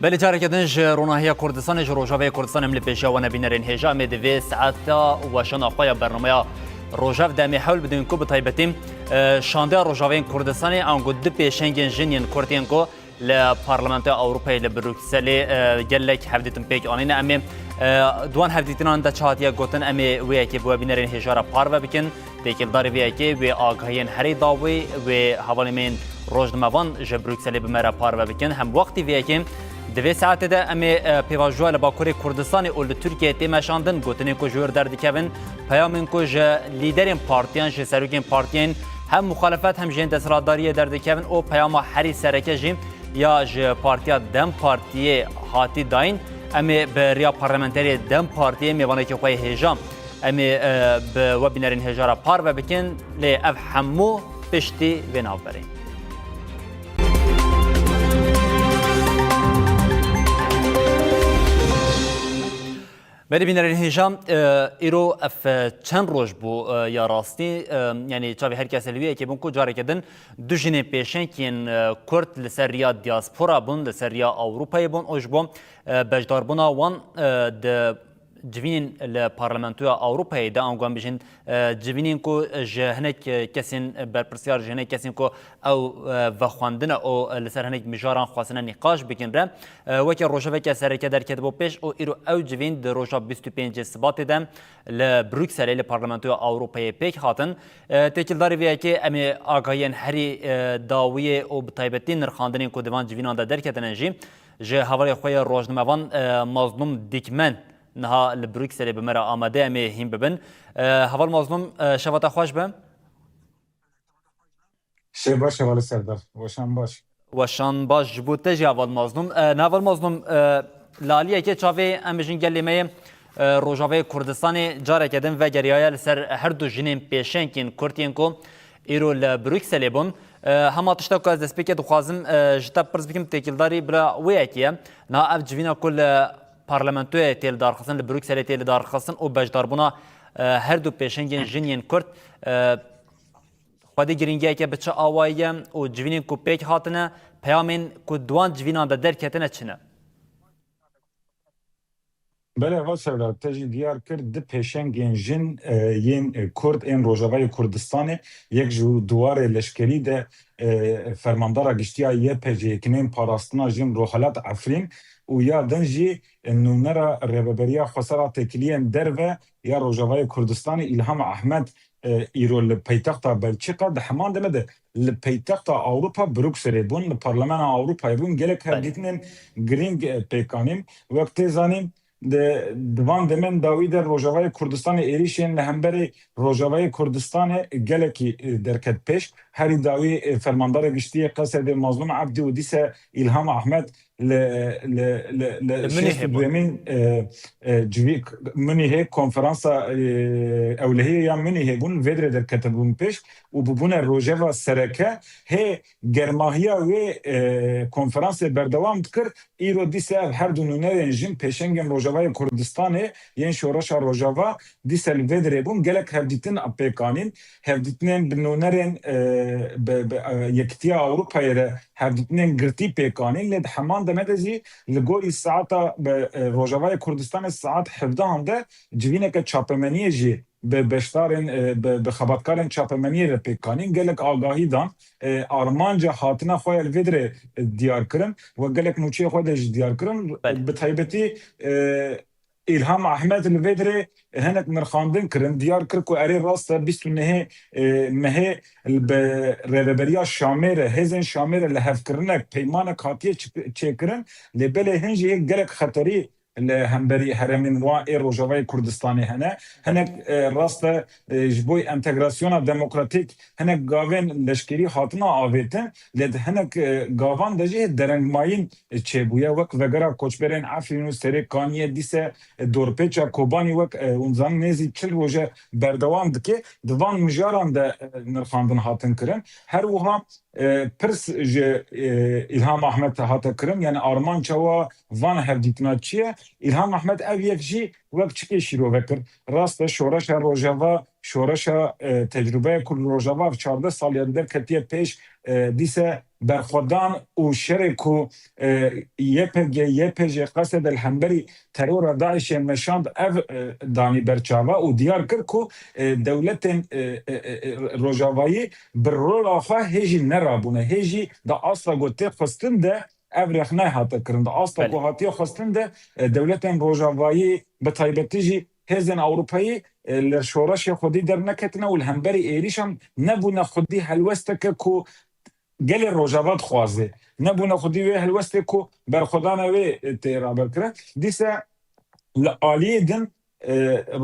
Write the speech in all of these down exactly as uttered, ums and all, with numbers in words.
Belê, careke din ji Ronahiya Kurdistanê, ji Rojavayê Kurdistanê em li pêşiya we ne bînerên hêja. Em ê di vê saeta weşana xwe ya bernameya Rojav de em ê hewl bidin ku bi taybetî, e, şandeya Rojavayên Kurdistanê ango du pêşengên jin yên Kurd yên ku li Parlamentoya Ewropayê li Brukselê, e, gelek hevdîtin pêk anîne. Em ê, e, di wan hevdîtinan de çi hatiye gotin, em ê wê yekê bi we bînerên hêja re parve bikin. Têkildarî vê yekê wê agahiyên herî dawî wê hevalên me yên rojnamevan ji Brukselê bi me re parve bikin. Hem wextî vê yekê di vê saetê de em ê, e, pêvajoya li Bakurê Kurdistanê û li Tirkiyeyê tê meşandin, gotinên ku ji wir derdikevin, peyamên ku ji lîderên partiyan, ji serokên partiyên hem muxalefet hem jî yên desthilatdariyê derdikevin û peyama herî sereke jî ya ji Partiya DEM Partiyê hatî dayîn. Em ê bi riya parlamenterê DEM Partiyê mêvanekî xwe yê hêja, em ê, e, bi we bînerên hêja re parve bikin, lê ev hemû piştî vê navberê. Belê bînerên hêja, e, îro ev, e, çend roj bû, e, ya rastî, e, yanî çavê her kesê li wê yekê bûn ku careke din du jinên pêşeng yên, e, Kurd li ser riya diaspora bûn, li ser riya Ewropayê bûn û ji bo, e, beşdarbûna wan, e, di civînên li Parlamentoya Ewropayê de, ango em bijîn, e, civînên ku ji hinek, e, kesên berpirsiyar, ji hinek kesên ku ew, e, vexwendine û, e, li ser hinek mijaran xwestine nîqaş bikin re, e, weke rojeveke sereke derketibo pêş û îro ew civîn di roja bîst û pêncê Sibatê de li Brukselê li Parlamentoya Ewropayê pêk hatin. E, têkildarî vê yekê em ê agahiyên herî, e, dawiyê û bi taybetî nirxandinên ku di van civînan de derketine jî ji hevalê xwe yê rojnamevan, e, Mazlûm Dîkmen niha li Brukselê bi me re amade, em ê hîn bibin. E, heval Mazlûm, e, şeva te xweş be. Şê baş, hevalê Serdar. Weşan baş. Weşan baş ji bo te jî, heval Mazlûm. E, ne heval Mazlûm, e, li aliyekê çavê em bijîn gelê me yê, e, Rojavayê Kurdistanê careke din vegeriyaye li ser her du jinên pêşeng yên Kurd yên ku îro li Brukselê bûn. E, hema tişta ku ez destpêkê dixwazim, e, ji te pirs bikim, têkildarî bila wê yekê ye. Niha ev civîna ku li parlamentoyê tê lidarxistin, li Brukselê tê lidarxistin û beşdarbûna, e, her du pêşengên jin yên Kurd, e, xwedî girîngiyeke bi çi awayî ye û civînên ku pêk hatine, peyamên ku di wan civînan de derketine çi ne? Belê, heval Serdar, te jî diyar kir, du pêşengên jin, e, yên, e, Kurd ên Rojavayê Kurdistanê, yek ji di warê leşkerî de, e, fermandara giştî ya Y P G, Yekîneyên Parastina Jin Rojhilat Efrîn û ya din jî, e, nûnera Rêveberiya Xweser a Têkiliyên Derve ya Rojavayê Kurdistanê Îlham Ehmed, e, îro li paytexta Belçîka, di heman demê de li paytexta Ewropa Brukselê bûn, li Parlamena Ewropayê bûn, gelek Belê. hevdîtinên girîng, e, pêk anîn. Wek tê zanîn, di, di van demên dawî de Rojavayê Kurdistanê êrîşên li hemberî Rojavayê Kurdistanê gelekî, e, derket pêş. Herî dawî, e, Fermandara Giştî yê Qesedê Mazlûm Ebdî û dîse Îlham Ehmed li, li, li, li Li Munîhê şêst û duyemîn, e, e, civî-, Munîhê konferansa, e, ewlehiyê ya Munîhê bûn, vê dirê derketibûn pêş û bûbûne rojeva sereke. Hê germahiya wê, e, konferansê berdewam dikir. Îro dîse ev her du nûnerên jin pêşengên Rojavayê Kurdistanê yên Şoreşa Rojava dîse li vê dirê bûn. Gelek hevdîtin pêk anîn. Hevdîtinên bi nûnerên, e, bi, bi, e, Yekîtiya Ewropayê re hevdîtinên girtî pêk anîn. Lê di heman demê de jî li gorî saeta bi, e, Rojavayê Kurdistanê saet hevdehan de civîneke çapemeniyê jî bi beşdarên, e, bi, bi xebatkarên çapemeniyê re pêk anîn. Gelek agahî dan, e, armanca hatina xwe ya li vê dirê, e, diyar kirin. We gelek nûçeyê xwe de jî diyar kirin. Belê. Bi taybetî, e, Îlham Ehmed li vê dirê hinek nirxandin kirin. Diyar kir ku erê rast e, bîst û nehê, e, mehê bi Rêveberiya Şamê re, hêzên Şamê re lihevkirinek, peymanek hatiye çi-, çêkirin. Lê belê hin jî gelek xeterî li hemberî herêmên wan ê Rojavayê Kurdistanê hene. Hinek, e, rast e, e, ji bo entegrasyona demokratîk hinek gavên leşkerî hatina avêtin, lê di hinek, e, gavan de jî derengmayîn, e, çêbûye, wek vegera koçberên Efrîn û Serê Kaniyê, dîse, e, dorpêça Kobanî wek, e, hûn zanin nêzî çil roje berdewam dike. Di van mijaran de, e, nirxandin hatin kirin. Her wiha, e, pirs ji, e, Îlham Ahmed hate kirin, yani armanca wa van hevdîtina çi ye? Îlham Ahmed ev yek jî wek çikê şîrove kir. Rast e, Şoreşa Rojava şoreşa, e, tecrûbeya ku li Rojava ev çardeh saliyan derketiye pêş, e, dîse berxwedan û şerê ku, e, Y P G, Y P J qesede li hemberî terora DAIŞê meşand ev, e, danî ber çava û diyar kir ku, e, dewletên, e, e, e, e, Rojavayî bi rola xwe hê jî nerabûne, hê jî di asta ku tê xwestin de ev rexne hate kirin. Di asta Belê. ku hatiye xwestin de, e, dewletên Rojavayî, bi taybetî jî hêzên Ewropayî, e, li şoreşê xwedî derneketine û li hemberî êrîşan nebûne xwedî helwesteke ku gelê Rojava dixwaze. Nebûne xwedî wê helwestê ku berxwedana wê, e, tê raberkirin. Dîse li aliyê din, e,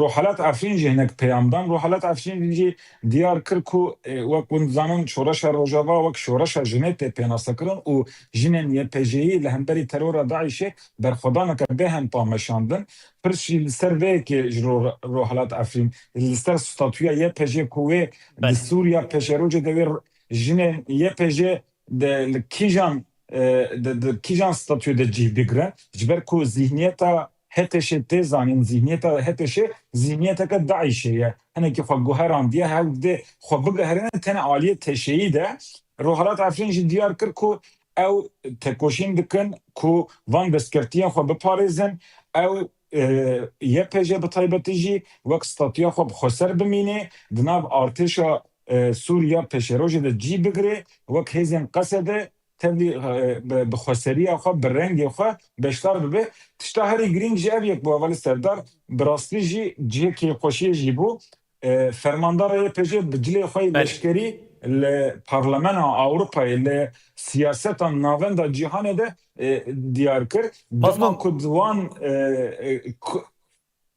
Rohalat Efrîn jî hinek peyam dan. Rohalat Efrîn jî diyar kir ku, e, wek hûn dizanin, şoreşa Rojava wek şoreşa jinê tê pênasekirin û jinên Y P J'yî li hemberî terora DAIŞê berxwedaneke bêhempa meşandin. Pirs jî li ser vê yekê ji Ro-, Rohalat Efrîn, li ser statûya Y P J ku wê di Belê. Sûriya pêşerojê de wê jinên Y P J de li kîjan, e, de, de kîjan statûyê de cih bigire? Ji ber ku zihniyeta HTŞ'ê tê zanîn, zihniyeta HTŞ'ê zihniyeteke DAIŞ'ê ye. Hinekî xwe guherandiye, hewl dê xwe bigiherîne tenê aliyê teşeyî de. Rohalat Efrîn jî diyar kir ku ew tekoşîn dikin ku van destkeftiyên xwe biparêzin. Ew, e, Y P J bi taybetî jî wek statûya xwe bi xweser bimîne, di nav artêşa, e, Sûriya pêşerojê de cî bigire, wek hêzên qesede tevlî, e, bi, bi xweseriya xwe, bi rengê xwe beşdar bibe. Tişta herî girîng jî ev yek bû, hevalî Serdar, bi rastî jî cihê kêfxweşiyê jî bû. E, fermandara Y P J bi cilê xwe yê Belê. leşkerî li Parlemena Ewropayê, li siyaseta navenda cîhanê de, e, diyar kir. Mazlûm. Dema ku di wan, e, e, ku-,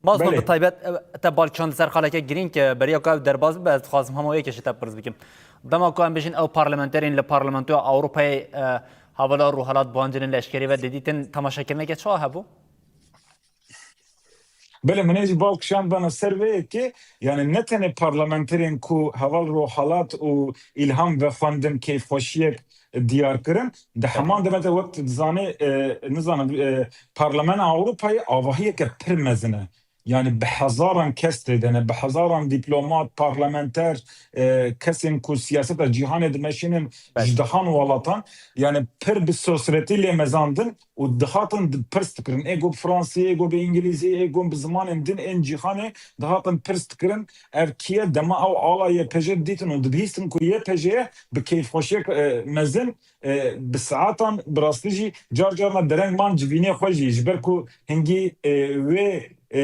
Mazlûm, Belê. bi taybet, e, te balkişand ser xaleke girîng, e, beriya ku ev derbas bibe, ez dixwazim hema wê yekê ji te pirs bikim. Dema ku em bijîn ew parlamenterên li Parlamentoya Ewropayê, e, hevala Rûhelat Bancirên leşkerî ve didîtin, temaşekirineke çawa hebû? Belê, min ê jî balkişand bana ser vê yekê, yani ne tenê parlamenterên ku heval Rûhelat û Îlham vexwendin kêfxweşiyek diyar kirin, di heman demê de wek tu dizanê, e, nizanim, e, Parlemena Ewropayê avahiyeke pir mezin e. Yani bi hezaran kes tê de ne, bi hezaran dîplomat, parlamenter, e, kesên ku siyaseta cîhanê dimeşînin Belê. ji dehan welatan, yani pir bi sosretî lê mezandin û dihatin di-, pirs dikirin. Ê go bi fransî, ê go bi îngilîzî, ê go bi zimanên din ên cîhanê dihatin pirs dikirin. Ev kî ye? Dema ew ala Y P J didîtin û dibihîstin ku Y P J ye, bi keyfxweşiyek, e, mezin, e, bi saetan bi rastî jî car carna dereng man civînê xwe jî, ji ber ku hingî, e, wê, e,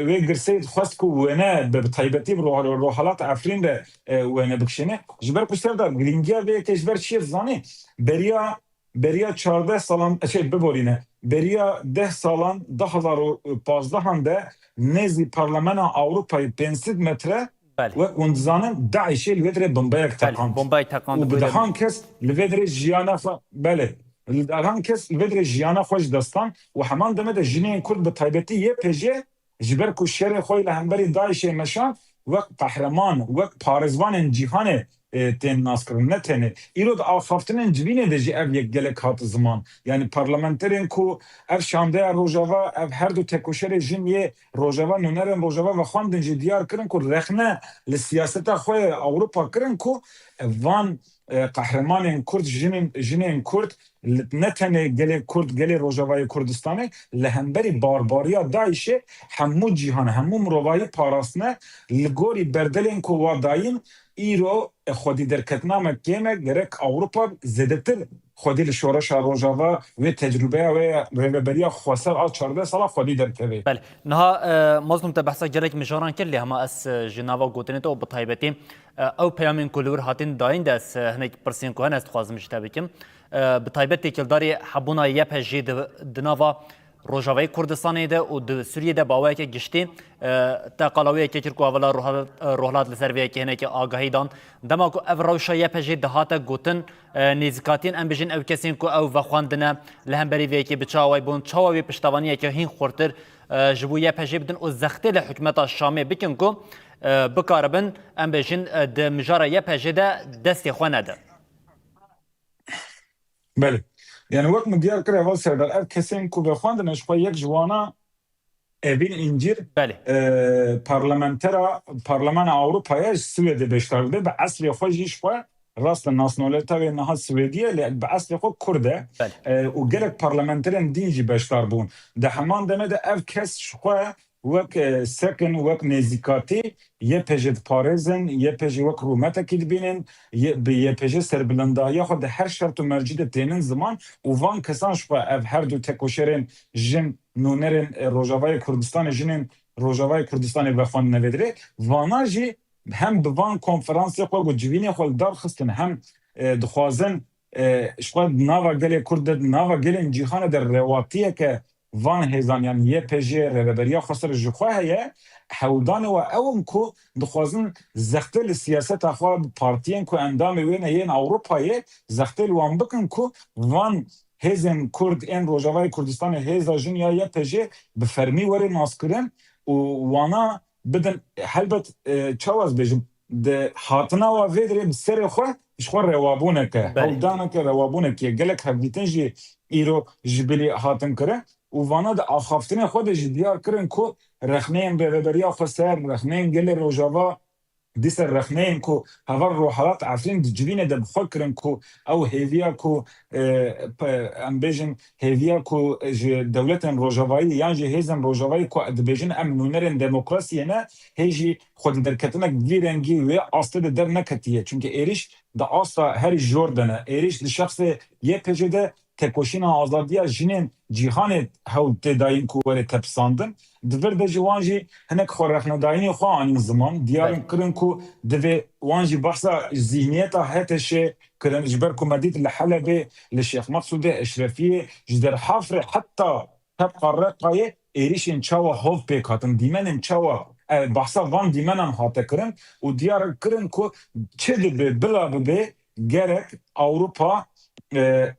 wê girseyê dixwest ku wêne bi, bi taybetî bi Roh-, Rohalat Efrîn de, e, wêne bikişêne. Ji ber ku Serdar, girîngiya vê yekê ji ber çi ye dizanî? Beriya, beriya çardeh salan, şey, biborîne, beriya deh salan, du hazar û pazdehan de nêzî Parlamena Ewropayê pênc sed metre Belê. Wek hûn dizanin, DAIŞê li vê dirê bombeyek Belê, teqand. bombeyek teqand, Û bi buyurun. dehan kes li vê dirê jiyana xwe, belê, li dehan kes li vê dirê jiyana xwe ji dest dan û heman demê de jinên Kurd bi taybetî Y P J ji ber ku şerê xwe li hemberî DAIŞê meşand, wek qehreman, wek parêzvanên cîhanê, e, tên naskirin. Ne tenê. Îro di axaftinên civînê de jî ev yek gelek hat ziman. Yani parlamenterên ku ev şandeya Rojava, ev her du tekoşerê jin yê Rojava, nûnerên Rojava vexwendin jî diyar kirin ku rexne li siyaseta xwe yê Ewropa kirin ku van, e, qehremanên Kurd, jinên, jinên Kurd, li, ne tenê gelê Kurd, gelê Rojavayê Kurdistanê, li hemberî barbariya DAIŞê hemû cîhan, hemû mirovahî parastine, li gorî berdelên ku wa dayîn, îro, e, xwedî derketina me kêm e, gerek Ewropa zêdetir xwedî li şoreşa Rojava wê tecrûbeya wê ya rêveberiya xweser a çardeh sala xwedî derkeve. Belê. Niha, e, Mazlûm, te behsa gelek mijaran kir, lê hema ez, e, ji nava gotinê te û bi taybetî, e, ew peyamên ku li wir hatin dayîn de ez, e, hinek pirsên ku hene ez dixwazim ji te bikim. E, bi taybet têkildarî hebûna Y P J'ê di, di nava Rojavayê Kurdistanê de û di Sûriyê de bi awayeke giştî, e, te qala wê yekê kir ku hevala Rohla-, e, Rohlat li ser vê yekê hinekî agahî dan. Dema ku ev rewşa Y P J'ê dihate gotin, e, nêzîkatiyên, em bijin, ew kesên ku ew vexwendine li hemberî vê yekê bi çi awayî bûn, çawa wê piştevaniyeke hîn xurtir, e, ji bo Y P J'ê bidin û zextê li hikûmeta Şamê bikin ku, e, bikaribin, em bijin, e, di mijara Y P J'ê de destê xwe nedin. Belê. Yani wek min diyar kir heval Serdar, ev kesên ku vexwendine ji xwe yek ji wana Evîn Încîr, Belê. e, parlamentera Parlamena Ewropayê ji Swêdê beşdar dibe, bi eslê xwe jî ji xwe rast e, nasyonalîta wê niha Swêdî ye, lê bi eslê xwe Kurd e. Belê. E, û gelek parlamenterên din jî beşdar bûn. Di heman demê de ev kes ji xwe wek, e, sekin, wek nêzîkatî Y P J diparêzin, Y P J wek rûmetekî dibînin, Y-, bi Y P J serbilindahiya xwe di her şert û mercî de tênin ziman û van kesan ji xwe ev her du tekoşerên jin nûnerên, e, Rojavayê Kurdistanê, jinên Rojavayê Kurdistanê vexwendine vê dirê. Vana jî hem bi van konferansê xwe ku civînê xwe li dar xistin, hem, e, dixwazin, e, ji xwe di nava gelê Kurd de, di nava gelên cîhanê de rewatiyeke van hêzan, yan Y P J, Rêveberiya Xweser ji xwe heye. Hewldanê we ew in ku dixwazin zextê li siyaseta xwe bi partiyên ku endamê wê ne yên Ewropayê, zextê li wan bikin ku van hêzên Kurd ên Rojavayê Kurdistanê, hêza jin ya Y P J, bi fermî were naskirin û wana bidin. Helbet, e, çawa ez bêjim, di hatina wa vê dirê bi serê xwe ji xwe rewabûneke, Belê. hewldaneke rewabûnekê ye. Gelek hevdîtin jî îro ji bilî hatin kirin û vana di axaftinê xwe de jî diyar kirin ku rexneyên Rêveberiya Xweser, rexneyên gelê Rojava, dîsa rexneyên ku heval Rojhilat Efrîn di civînê de bi xwe kirin ku ew hêviya ku, e, pe-, em bêjin, hêviya ku ji dewletên Rojavayî yan jî hêzên Rojavayî ku dibêjin em nûnerên demokrasiyê ne, hê jî xwedî derketinek vî rengî wê astê de derneketiye. Çimkî êrîş di asta herî jor de ne. Êrîş di şexsê Y P J de tekoşîna azadiya jinên cîhanê hewl tê dayîn ku were tepisandin. Di vir de jî wan jî hinek xwe rexnedayînê xwe anîn ziman. Diyar in Belê. kirin ku divê wan jî behsa zîhniyeta H T Şê kirin. Ji ber ku me dît li Helebê, li Şêx Meqsûdê, Eşrefiyê, ji Derhafrê heta Tebqa Reqayê êrîşên çawa hov pêk hatin, dîmenên çawa, e, behsa van dîmenan hate kirin û diyar kirin ku çi dibe bila bibe gerek Ewropa, e,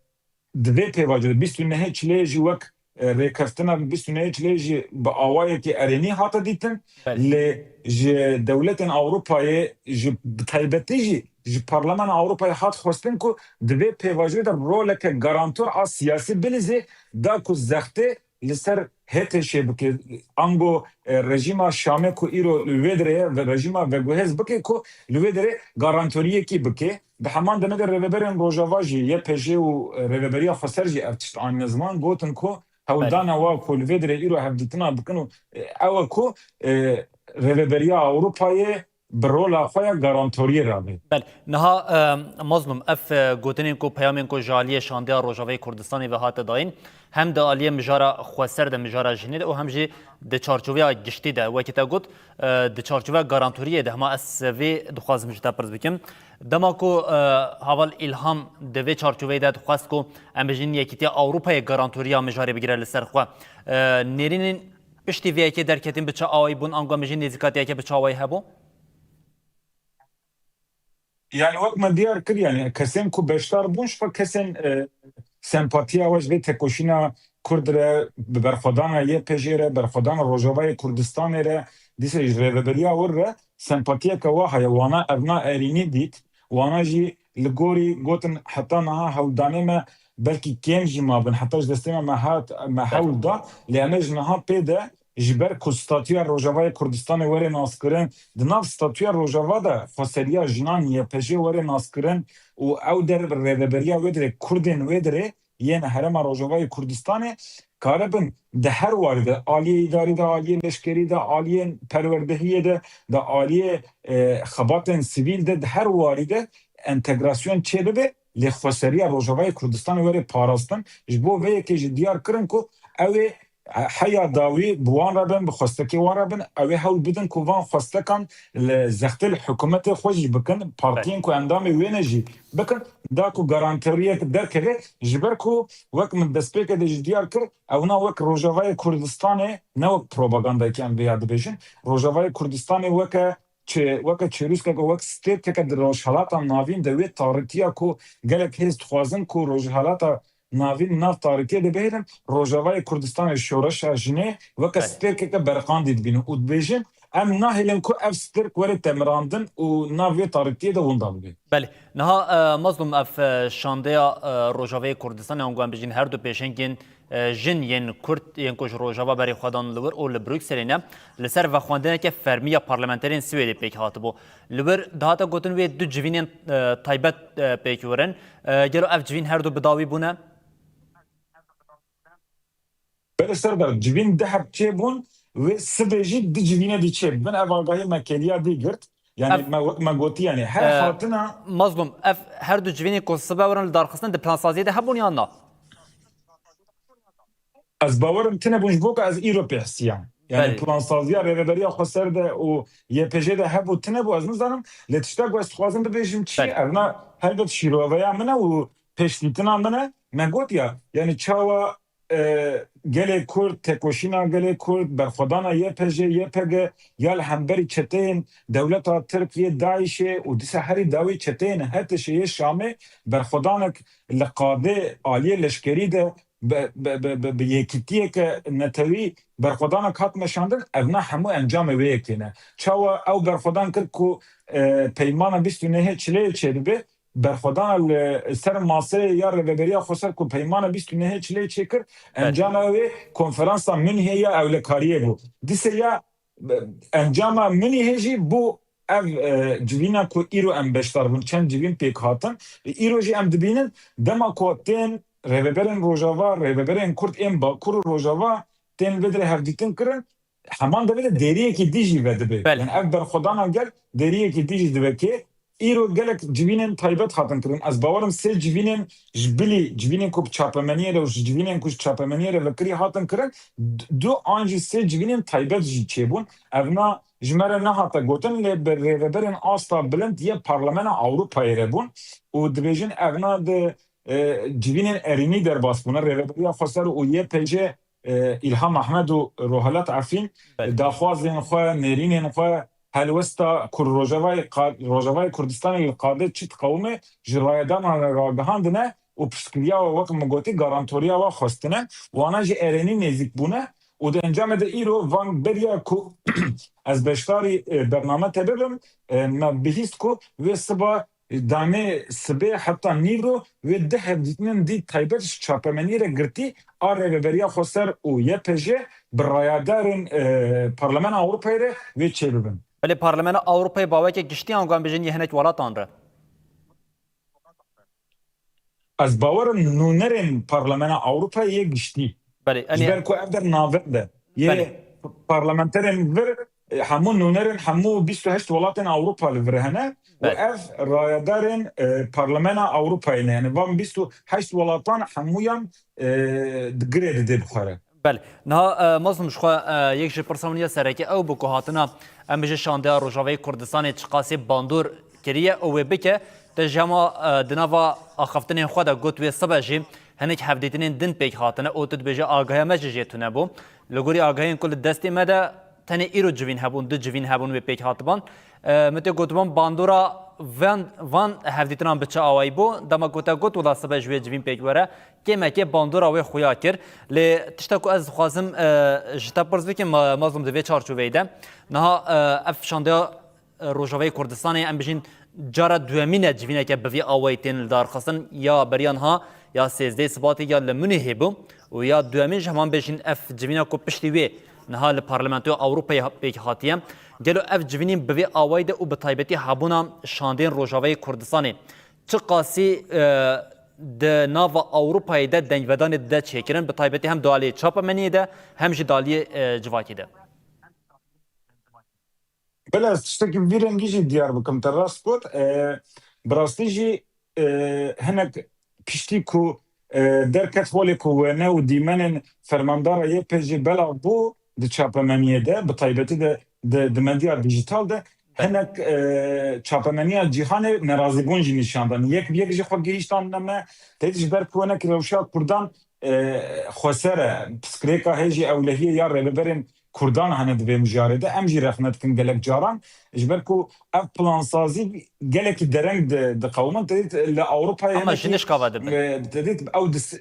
di vê pêvajoyê de bîst û nehê Çileyê jî wek, e, rêkeftina bîst û nehê Çileyê jî bi awayekî erênî hate dîtin. Belê. Lê ji dewletên Ewropayê jî, bi taybetî jî ji Parlamena Ewropayê hat xwestin ku di vê pêvajoyê de roleke garantor a siyasî bilîzê, da ku zextê li ser H T Şê bike, ango, e, rejîma Şamê ku îro li wê dirê ye, ve rejîma veguhêz bike ku li wê dirê garantoriyekî bike. Di heman demê de rêveberên Rojava jî, Y P J û, e, Rêveberiya Xweser jî ev tişt anîne ziman, gotin ku hewldana wa ku li vê dirê îro hevdîtina dikin û, e, ew e ku, e, Rêveberiya Ewropayê bi rola xwe ya garantoriyê rabe. Belê. Niha, e, Mazlûm, ev, e, gotinên ku, peyamên ku ji aliyê şandeya Rojavayê Kurdistanê ve hate dayîn, hem di aliyê mijara xweser de, mijara jinê de û hem jî di çarçoveya giştî de, wekî te got, e, di çarçoveya garantoriyê de, hema ez vê dixwazim ji te pirs bikim. Dema ku, e, heval Îlham di vê çarçoveyê de dixwest ku, em bêjin, Yekîtiya Ewropayê garantoriya mijarê bigire li ser xwe, e, nêrînên piştî vê yekê derketin bi çi awayî bûn, ango em bêjin nêzîkatiyeke bi çi awayî hebû? Yani wek me diyar kir, yani kesên ku beşdar bûn, ji xwe kesên, e, sempatiya we ji vê tekoşîna Kurd re, bi berxwedana Y P J re, berxwedana Rojavayê Kurdistanê re, dîsa ji rêveberiya wir re sempatiyeke we heye. Wana ev na erînî dît, wana jî li gorî gotin heta niha hewldanê me belkî kêm jî mabin, heta ji destê me me hat, me hewl da, lê em ê ji niha pê de ji ber ku statûya Rojavayê Kurdistanê were naskirin, di nav statûya Rojava de xweseriya jinan Y P J were naskirin û ew der rêveberiya wê dirê, Kurdên wê dirê yên herêma Rojavayê Kurdistanê karibin di her warî de, aliyê îdarî de, aliyê leşkerî de, aliyê perwerdehiyê de, di aliyê, e, xebatên sivîl de, di her warî de entegrasyon çêbibe, lê xweseriya Rojavayê Kurdistanê were parastin. Ji bo vê yekê jî diyar kirin ku ew ê heya dawî bi wan re bin, bi xwestekê wan re bin, ew ê hewl bidin ku van xwestekan li zextê li hikûmetê xwe jî bikin, partiyên ku endamê wê ne jî bikin, da ku garantoriyek derkeve, ji ber ku wek min destpêkê de jî diyar kir, ew na wek Rojavayê Kurdistanê, ne wek propagandayekî em vêya dibêjin. Rojavayê Kurdistanê weke çi-, weke çêrûskeke, wek stêrkeke di Rojhelata Navîn de wê tarîtiya ku gelek hêz dixwazin ku Rojhelata Navîn nav tarîtiyê de bihêlin, Rojavayê Kurdistanê, şoreşa jinê weke stêrkeke berqandî dibînin û dibêjin, em nahêlin ku ev stêrk were temirandin û nav vê tarîtiyê de winda bibe. Belê. Niha, e, Mazlûm, ev, e, şandeya, e, Rojavayê Kurdistanê, ango em bijîn her du pêşengên e, jin yên Kurd yên ku ji Rojava berê xwe dan li wir û li Brukselê ne, li ser vexwendineke fermî ya parlamenterên Swêdê pêk hatibû. Li wir dihate gotin wê du civînên, e, taybet, e, pêk werin. E, gelo ev civîn her du bi dawî bûne? Belê Serdar, civîn du heb çêbûn, wê sibê jî du civînê dî çêbibin. Ev agahî me kêliya dî girt. Yani Ev, me wek me gotî, yani her e, hatina Mazlûm, ev her du civînên ku sibe werin li darxistin di plansaziyê de hebûn yan na? Ez bawerim tine bûn ji bo ku ez îro pê hesiyam. Yani Belê. Plansaziya Rêveberiya Xweser de û Y P J de hebû, tine bû, ez nizanim. Lê tişta ku ez dixwazim bibêjim çi? Belê. Evna helbet şîroveya min e û pêşdîtina min e. Me got ya, yani çawa, e, gelê Kurd, tekoşîna gelê Kurd, berxwedana Y P J, Y P G ya li hemberî çeteyên dewleta Tirk yê DAIŞê û dîsa herî dawî çeteyên HTŞê yê Şamê berxwedanek li qadê aliyê leşkerî de bi, bi, bi, bi, bi yekîtiyeke netewî berxwedanek hat meşandin, evna hemû encamê wê yekê ne. Çawa ew berxwedan kir ku, e, peymana bîst û nehê Çileyê çêbibe, berxwedana li ser maseyê ya Rêveberiya Xweser ku peymana bîst û nehê Çileyê çêkir, Belê. Encama wê konferansa Münhê ya ewlekariyê bû. Dîse ya, e, encama Münhê jî bû ev, e, civîna ku îro em beşdar bûn, çend civîn pêk hatin. Îro jî em dibînin, dema ku tên rêveberên Rojava, rêveberên Kurd ên Bakur û Rojava tên vê dirê hevdîtin kirin, heman devê de deriyekî dî jî vedibe. Belê. Yani ev berxwedana gel deriyekî dî jî diveke. Îro gelek civînên taybet hatin kirin. Ez bawerim sê civînên ji bilî civînên ku bi çapemeniyê re û ji civînên ku ji çapemeniyê re vekirî hatin kirin, d-, du an jî sê civînên taybet jî çêbûn. Evna ji me re nehate gotin, lê bi rêveberên asta bilind yê Parlamena Ewropayê re bûn û dibêjin evna di, e, civînên erênî derbas bûne. Rêveberiya Xweser û Y P J, e, Îlham Ehmed û Rohilat Efîn, Belê. Daxwazên xwe, nêrînên xwe, helwesta Kur-, Rojavayê Ka-, Rojavayê Kurdistanê li qadê çi diqewime ji rayedanan re ragihandine û piştgiriya we, wek min gotî, garantoriya we xwestine. Wana jî erênî nêzîk bûne û di encamê de îro van beriya ku ez beşdarî, e, bername te bibim, e, me bihîst ku wê siba danê sibê heta nîvro wê du hevdîtinên dî taybet ji çapemeniyê re girtî a Rêveberiya Xweser û Y P J bi rayadarên, e, Parlamena Ewropayê re wê çêbibin. Belê, Parlamena Ewropayê baweke giştî ango em bêjin yê hinek welatan re? Ez bawerim nûnerên Parlamena Ewropayê yê giştî. Belê, Ji ber ku ev der navend e. Yê Belê. parlamenterên vir, e, hemû nûnerên hemû bîst û heşt welatên Ewropa li vir hene û Belê. ev rayedarên, e, Parlamena Ewropayê ne. Yani van bîst û heşt welatan hemûyan, e, di girê didê bi xwe re. Belê. Niha, e, Mazlûm, ji xwe, e, yek ji pirsa min ya sereke ew bû ku hatina, em bêje, şandeya Rojavayê Kurdistanê çiqasî bandor kiriye û wê bike, te ji hema, e, di nava axaftinên xwe de got wê sibe jî hinek hevdîtinên din pêk hatine û tu dibêje agahiya me jî jê tune bû. Li gorî agahiyên ku li destê me de tenê îro civîn hebûn, du civîn hebûn wê pêk hatiban. E, min tê gotiban bandora van, van hevdîtinan bi çi awayî bû? Dema ku te got wila sibe ji wê civîn pêk were, kêmekê bandora wê xuya kir. Lê tişta ku ez dixwazim, e, ji te pirs bikim, Ma-, Mazlûm, di vê çarçoveyê de. Niha, e, ev şandeya, e, Rojavayê Kurdistanê, em bijîn, cara duyemîn e civîneke bi vî awayî tên lidarxistin. Ya beriya niha, ya sêzdehê Sibatê ya li Munîhê bû û ya duyemîn ji heman bêjin ev civîna ku piştî wê niha li Parlamentoya Ewropayê ha-, pêk hatiye. Gelo ev civînên bi vê awayî de û bi taybetî hebûna şandeyên Rojavayê Kurdistanê çiqasî, e, di nava Ewropayê de dengvedanê dide çêkirin, bi taybetî hem di aliyê çapemeniyê de hem jî di aliyê, e, civakê de? Belê, ez tiştekî vî rengî jî diyar bikim, te rast got. E, bi rastî jî, e, hinek piştî ku, e, derket holê ku wêne û dîmenên fermandara Y P G belav bû di çapemeniyê de, bi taybetî de di, di medya dîjîtal de, Belê. hinek, e, çapemeniya cîhanê nerazîbûn jî nîşan dan. Yek bi yek jî xwe gihîştandine me. Têdî ji ber ku hinek rewşa Kurdan, e, xweser e, pirsgirêka hê jî ewlehiyê ya rêveberên Kurdan hene di vê mijarê de. Em jî rexne dikin gelek caran. Ji ber ku ev plansazî gelekî dereng di, diqewimin. Têdî li Ewropayê Ama hinekî, ji nişka ve dibin. e, têdî ew dis-,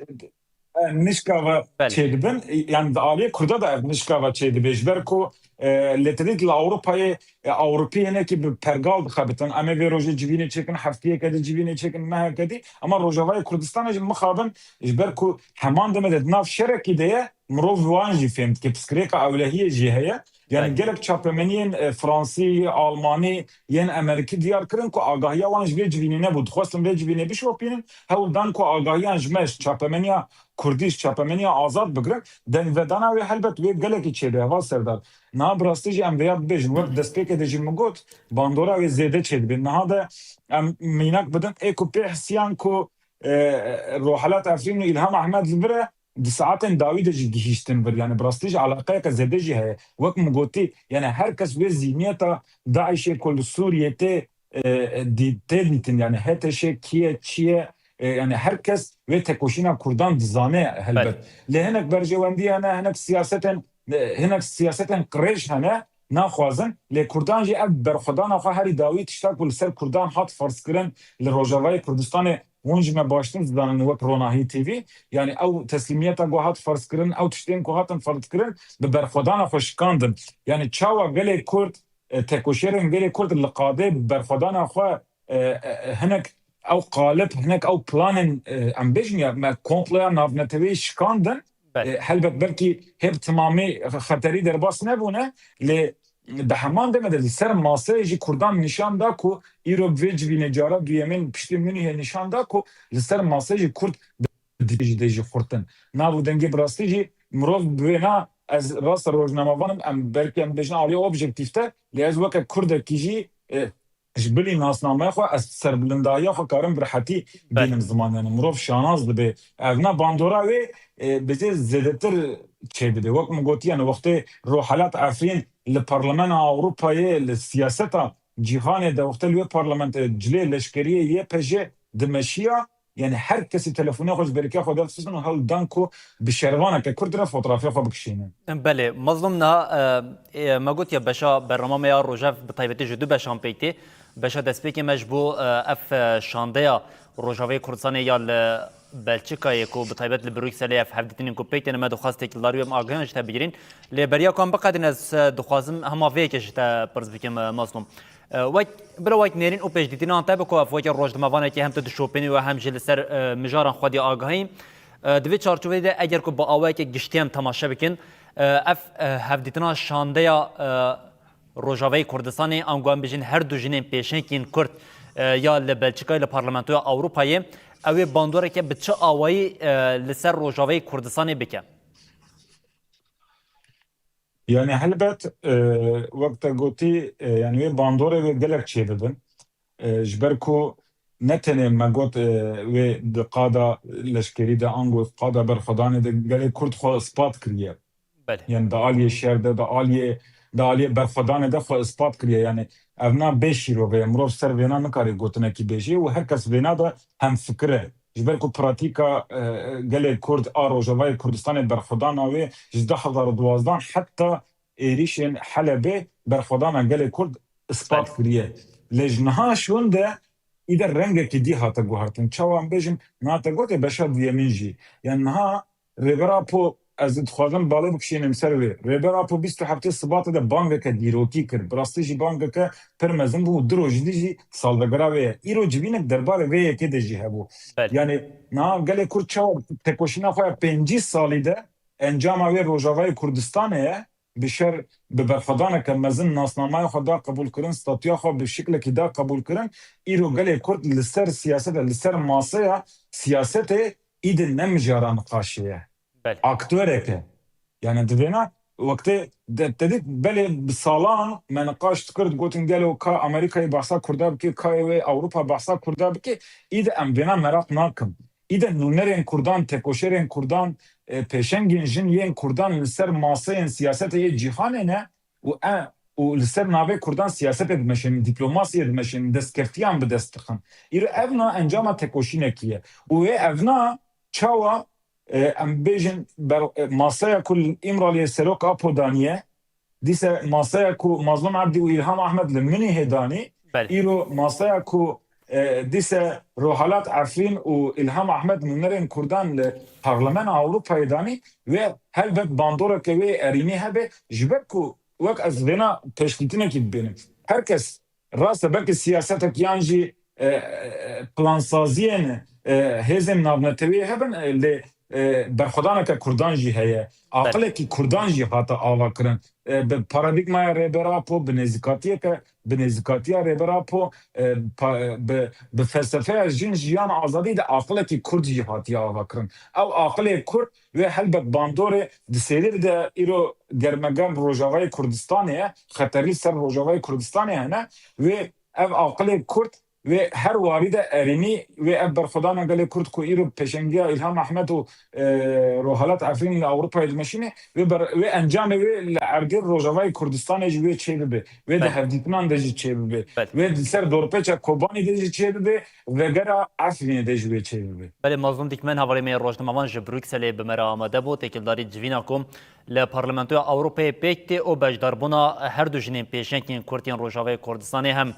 e, nişkava Belê. çêdibin. Yani di aliyê Kurda da ev nişkava çêdibe. Ji ber ku, e, lê te dît li Ewropayê, e, Ewropî hinekî bi pergal dixebitin. Em ê vê rojê civînê çêkin, heftiyeke dî civînê çêkin, meheke dî. Ama Rojavayê Kurdistanê jî mixabin, ji ber ku heman demê de di nav şerekî de ye, mirov wan jî fêm dike. Piskirêka ewlehiyê jî heye. Yani Belê. gelek çapemeniyên, e, Fransî, Almanî, yên Amerîkî diyar kirin ku agahiya wan ji vê civînê nebû. Dixwestin vê civînê bişopînin, hewl dan ku agahiyan ji me, ji çapemeniya Kurdî, ji çapemeniya azad bigirin. Dengvedana wê helbet wê gelekî çêbe, heval Serdar. Niha bi rastî jî em vêya bibêjin. Wek destpêkê de jî min got, bandora wê zêde çêdibe. Niha de em mînak bidin, ê ku pê hisiyan ku, e, Rohelat Efrîn û Îlham Ehmed li vir e, di saetên dawî de jî gihîştin vir. Yani bi rastî jî eleqeyeke zêde jî heye. Wek min gotî, yani her kes wê zîhniyeta DAIŞê ku li Sûriyê tê, e, dî-, tê dîtin. Yani H T Ş kî ye, çi ye? E, yani her kes wê tekoşîna Kurdan dizane helbet. Belê. Lê hinek berjewendî hene, hinek siyasetên, e, hinek siyasetên qirêj hene, naxwazin. Lê Kurdan jî ev berxwedana xwe herî dawî tişta ku li ser Kurdan hat ferzkirin li Rojavayê Kurdistanê, hûn ji me baştir dizanin wek Ronahî T V, yani ew teslîmiyeta ku hat ferzkirin, ew tiştên ku hatin ferzkirin, bi berxwedana xwe şikandin. Yani çawa gelê Kurd, e, tekoşerên gelê Kurd li qadê bi berxwedana xwe, e, e, hinek ew qalib, hinek ew planên, e, em bêjin ya me komploya navneteweyî şikandin, Belê. e, helbet belkî hê bi timamî xeterî derbas nebûne, lê di heman demê de li ser maseyê jî Kurdan nîşan da ku îro bi vê civînê cara duyemîn piştî Munîhê nîşan da ku li ser maseyê jî Kurd bi dî jî dê jî xurtin. Nav û dengê bi rastî jî mirov bi wêna, ez rast rojnamevan im, em belkî em bêjin aliyê objektîf de, lê ez weke Kurdekî jî, e, ji bilî nasnameya xwe ez serbilindahiya xwe karim bi rehetî Belê. bînim ziman. Yani mirov şanas dibe. Ev na bandora wê, e, bi zê zêdetir çêdibe. Wek min gotî, yani wextê Rohelat Efrîn li Parlamena Ewropayê, li siyaseta cîhanê de, wextê li wê parlamentê cilê leşkeriyê Y P J dimeşiya, yani her kesî telefonê xwe ji berîka xwe derdixistin û hewl dan ku bi şervaneke Kurd re fotoğrafê xwe bikişînin. Belê, Mazlûm, niha, e, e, me gotiye beşa bernama me ya rojev bi taybetî ji du beşan pêk tê. Beşa destpêkê me ji bo, e, ev, e, şandeya Rojavayê Kurdistanê ya li Belçikayê ku bi taybet li Brukselê ev hevdîtinên ku pêk têne me dixwest têkildarî wê em agahiyan ji te bigirîn. Lê beriya ku em biqedin ez, e, dixwazim hema vê yekê ji te pirs bikim, e, Mazlûm. E, wek, bila wek nêrîn û pêşdîtinan te bi ku ev weke rojnamevanekê hem tu dişopînî û hem jî li ser, e, mijaran xwedî agahî. E, di vê çarçoveyê de eger ku bi awayeke giştî em temaşe bikin, e, ev, e, hevdîtina şandeya, e, Rojavayê Kurdistanê, ango em bijîn her du jinên pêşengên Kurd, e, ya li Belçikayê li Parlamentoya Ewropayê, ew ê bandoreke bi çi awayî, e, li ser Rojavayê Kurdistanê bike? Yani helbet, e, wek te gotî, e, yani wê bandorê wê gelek çêbibin. E, ji ber ku ne tenê me got, e, wê di qada leşkerî de ango qada berxwedanê de gelê Kurd xwe ispat kiriye. Belê. Yani di aliyê şer de, di aliyê, di aliyê berxwedanê de xwe ispat kiriye. Yani ev na bê şîrove ye. Mirov ser vêna nikare gotinekî bêje û her kes vêna de hemfikir e. Ji ber ku pratîka, e, gelê Kurd a Rojavayê Kurdistanê berxwedana wê ji du hezar û duwazdeh heta êrîşên Helebê berxwedana gelê Kurd ispat Belê. kiriye. Lê ji niha şûn de îde rengekî dî hate guhertin. Çawa em bêjin, niha te gotê beşa duyemîn jî. Yani niha Rêber Apo, ez dixwazim balê bikişînim ser wê. Rêber Apo bîst û heftê Sibatê de bangeke dîrokî kir. Bi rastî jî bangeke pir mezin bû û du rojî dî jî salvegera wê ye. Îro civînek derbarê vê yekê de jî hebû. Belê. Yani niha gelê Kurd çawa tekoşîna xwe ya pêncî salî de encama wê Rojavayê Kurdistanê ye, bi şer, bi berxwedaneke mezin nasnameya xwe da qebûlkirin, statûya xwe bi şiklekî da qebûlkirin, îro gelê Kurd li ser siyasete, li ser maseya siyasetê îdî ne mijara niqaşê ye. Belê. Aktorek e. Yani di vêna wextê de, te dît belê bi salan me niqaş dikir, digotin gelo ka Amerîkayê behsa Kurda bike, ka wê Ewropa behsa Kurda bike, îdî em vêna meraq nakin. Îdî nûnerên Kurdan, tekoşerên Kurdan, e, pêşengên jin yên Kurdan li ser maseyên siyasetê yê cîhanê ne û e, û li ser navê Kurdan siyasetê dimeşînin, dîplomasiyê dimeşînin, destkeftiyan bi dest dixin. Îro evna encama tekoşînekî ye. Û wê evna çawa, e, em bêjin ber-, e, masaya ku li Îmraliyê Serok Apo daniye, dîse masaya ku Mazlûm Ebdî û Îlham Ehmed li Munîhê danî, Belê. îro masaya ku, e, dîse Rohalat Efrîn û Îlham Ahmed nûnerên Kurdan li Parlemena Ewropayê danî, wê helbet bandoreke wê erînî hebe, ji ber ku wek ez vêna pêşdîtinekî dibînim. Her kes rast e, belkî siyasetek yan jî, e, e, plansaziyên, e, hêzên navneteweyê hebin, e, lê, e, berxwedaneke Kurdan jî heye. Belê. Aqilekî Kurdan jî hate ava kirin. E, bi paradîgmaya Rêber Apo, bi nêzîkatiyeke, bi nêzîkatiya Rêber Apo, e, pa-, bi, bi felsefeya jin, jiyan, azadî de aqilekî Kurd jî hatiye ava kirin. Ew aqilê Kurd wê helbet bandorê di sêrî de îro germegerm Rojavayê Kurdistanê ye, xeterî ser Rojavayê Kurdistanê hene, wê ev aqilê Kurd wê her warî de erînî, wê ev berxwedana gelê Kurd ku îro pêşengiya Îlham Ahmed û, e, Rohalat Efrîn li Ewropayê dimeşîne, wê ber-, wê encamê wê li erdê Rojavayê Kurdistanê jî wê çêbibe, wê di Belê. hevdîtinan de jî çêbibe, Belê. wê di ser dorpêça Kobanê de jî çêbibe, vegera Efrînê de jî wê çêbibe. Belê, Mazlûm Dîkmen, hevalê me yê rojnamevan ji Brukselê bi me re amade bû. Têkildarî civîna ku li Parlamentoya Ewropayê pêk tê û beşdarbûna her du jinên pêşengên Kurd yên Rojavayê Kurdistanê hem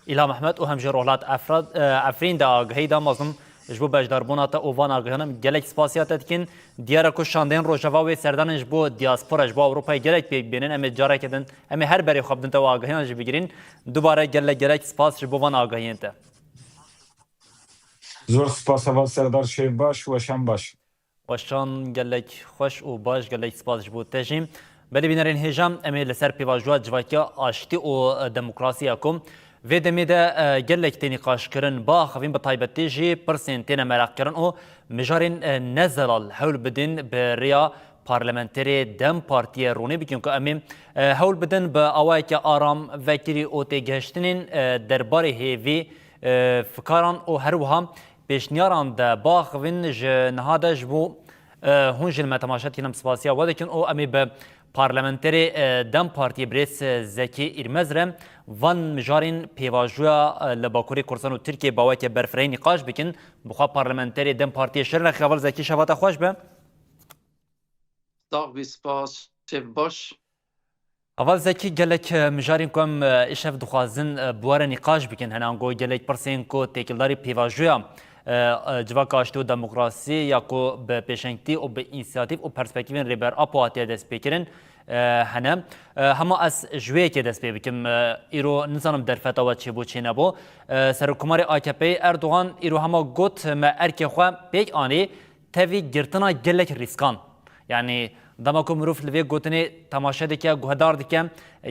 Îlham Ehmed û hem jî Rohlat Efra-, e, Efrîn de agahî da. Mazlûm, ji bo beşdarbûna te û van agahiyan em gelek spasiya te dikin. Diyar e ku şandeyên Rojava wê serdanên ji bo diaspora, ji bo Ewropayê gelek pêk bênin. Em ê careke din, em ê her berê xwe bidin te û agahiyan jî bigirîn. Dubare gelek gelek spas ji bo van agahiyên te. Zor spas heval Serdar Şêv baş, weşan baş. Weşan gelek xweş û baş, gelek spas ji bo te jî. Belê bînerên hêja, em ê li ser pêvajoya civakiya aştî û, e, demokrasî ya ku vê demê de, e, gelek tê nîqaşkirin, biaxivîn, bi taybetî jî pirsên têne meraqkirin û mijarên, e, ne zelal hewl bidin bi rêya parlamenterê DEM Partiyê ronî bikin ku em ê, e, hewl bidin bi awayeke aram, vekirî û têgihiştinên, e, derbarê hêvî, e, fikaran û her wiha pêşniyaran de biaxivin. Ji niha de ji bo, e, hûn jî li me temaşe dikin, em spasiya we dikin û em ê bi parlamenterê, e, DEM Partiyê birêz, e, Zekî Îrmez re van mijarên pêvajoya, e, li Bakurê Kurdistan û Tirkiyê bi awayeke berfirehî nîqaş bikin. Bi xwe parlamenterê DEM Partiyê şer nexê. Heval Zekî, şeva te xweş be. Sax bî, spas, şev baş. Heval Zekî, gelek, e, mijarên ku em, e, îşev dixwazin, e, bi we re nîqaş bikin. Hene ango gelek pirsên ku têkildarî pêvajoya, e, e, civaka aştî û demokrasî ya ku bi pêşengtî û bi însiyatîf û perspektîfên Rêber Apo hatiye destpêkirin, e, hene. E, hema ez ji wê yekê dest pê bikim. E, îro nizanim derfeta we çêbû çênebû. E, Serokkomarê A K P'yê Erdogan îro hema got, me erkê xwe pêk anî, tevî girtina gelek rîskan. Yanî dema ku mirov li vê gotinê temaşe dike, guhdar dike,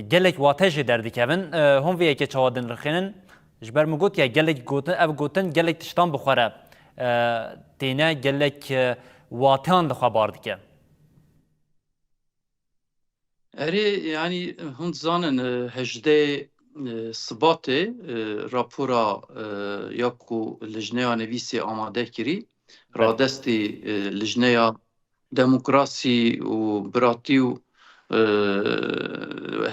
gelek wate jê derdikevin. E, hûn vê yekê çawa dinirxînin? Ji ber min gotiye, gelek gotin, ev gotin gelek tiştan bi xwe re, e, têne, gelek, e, wateyan li xwe bar dike. Erê, yanî hûn dizanin, e, hejdeh, e, Sibatê, e, rapora, e, ya ku Lijneya Nivîsê amade kirî, Belê. radestî, e, Lijneya Demokrasî û Biratî û, e,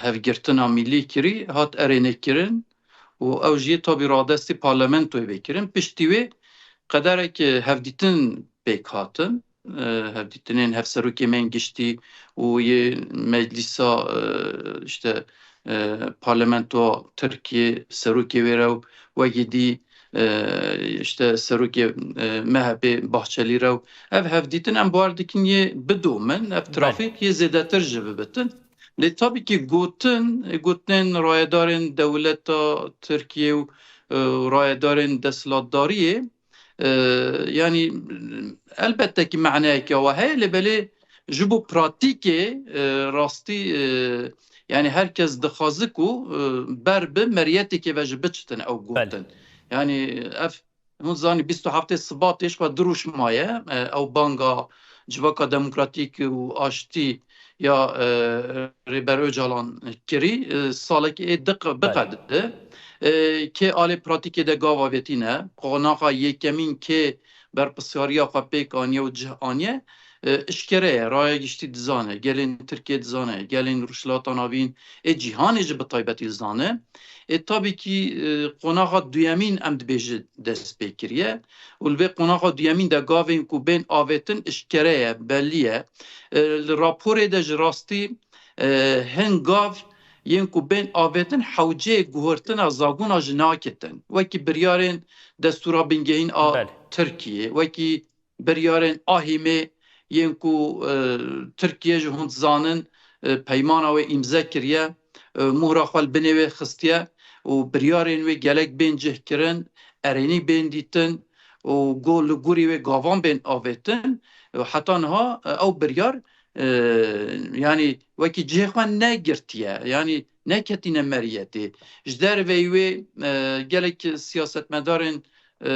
Hevgirtina Millî kirî, hat erênekirin û ew jî tabî radestî parlamentoyê vê kirin. Piştî wê qederek, e, hevdîtin pêk hatin. E, hevdîtinên hevserokê me yên giştî û yê meclîsa, e, işte, e, parlamentoya Tirkiyê, serokê wê re û wekî dî, e, işte, serokê, e, M H P Bahçelî re û ev hevdîtin em bawer dikin yê bidomin, ev Belê. trafîk yê zêdetir jî bibitin. Lê tabî kî gotin, gotinên rayedarên dewleta Tirkiyê û, e, rayedarên desthilatdariyê, e, yanî elbette ki maneyeke wa heye, lê belê ji bo pratîkê, e, rastî, e, yanî her kes dixwaze ku, e, ber bi meriyetêkê ve ji biçitin ew Belê. gotin. Yanî ev, hûn zanî, bîst û heftê Sibatê ji xwe du roj maye, e, ew banga Civaka Demokratîk û Aştî ya, e, Rêber Ocalan kirî, e, salekê ê diq-, Belê. biqedide. E, kê alê pratîkê de gav avêtîne, qonaxa yekemîn kê berpirsyariya xwe pêk aniye û cih aniye, e, eşkere ye, raya giştî dizane, gelên Tirkiyê dizane, gelên Rojhilata Navîn ê cîhanê jî bi taybetî dizane. Ê, tabî kî, e, qonaxa duyemîn em dibêje dest pê kiriye û li vê qonaxa duyemîn de gavên ku bên avêtin eşkere ye, belî ye. E, li raporê de ji rastî, e, hin gav yên ku bên avêtin hewceyê guhertina zagona jî naketin. Wekî biryarên destûra bingehîn a Belê. Tirkiyê, wekî biryarên Ahîmê yên ku, e, Tirkiye ji hûn dizanin, e, peymana wê îmze kiriye, e, muhra xwe li binê wê xistiye û biryarên wê gelek bên cih kirin, erênî bên dîtin û go-, li gorî wê gavan bên avêtin. Û heta niha, e, ew biryar, e, yanî wekî cihê xwe negirtiye, yanî neketîne meriyetê. Ji derveyî wê, e, gelek siyasetmedarên, e,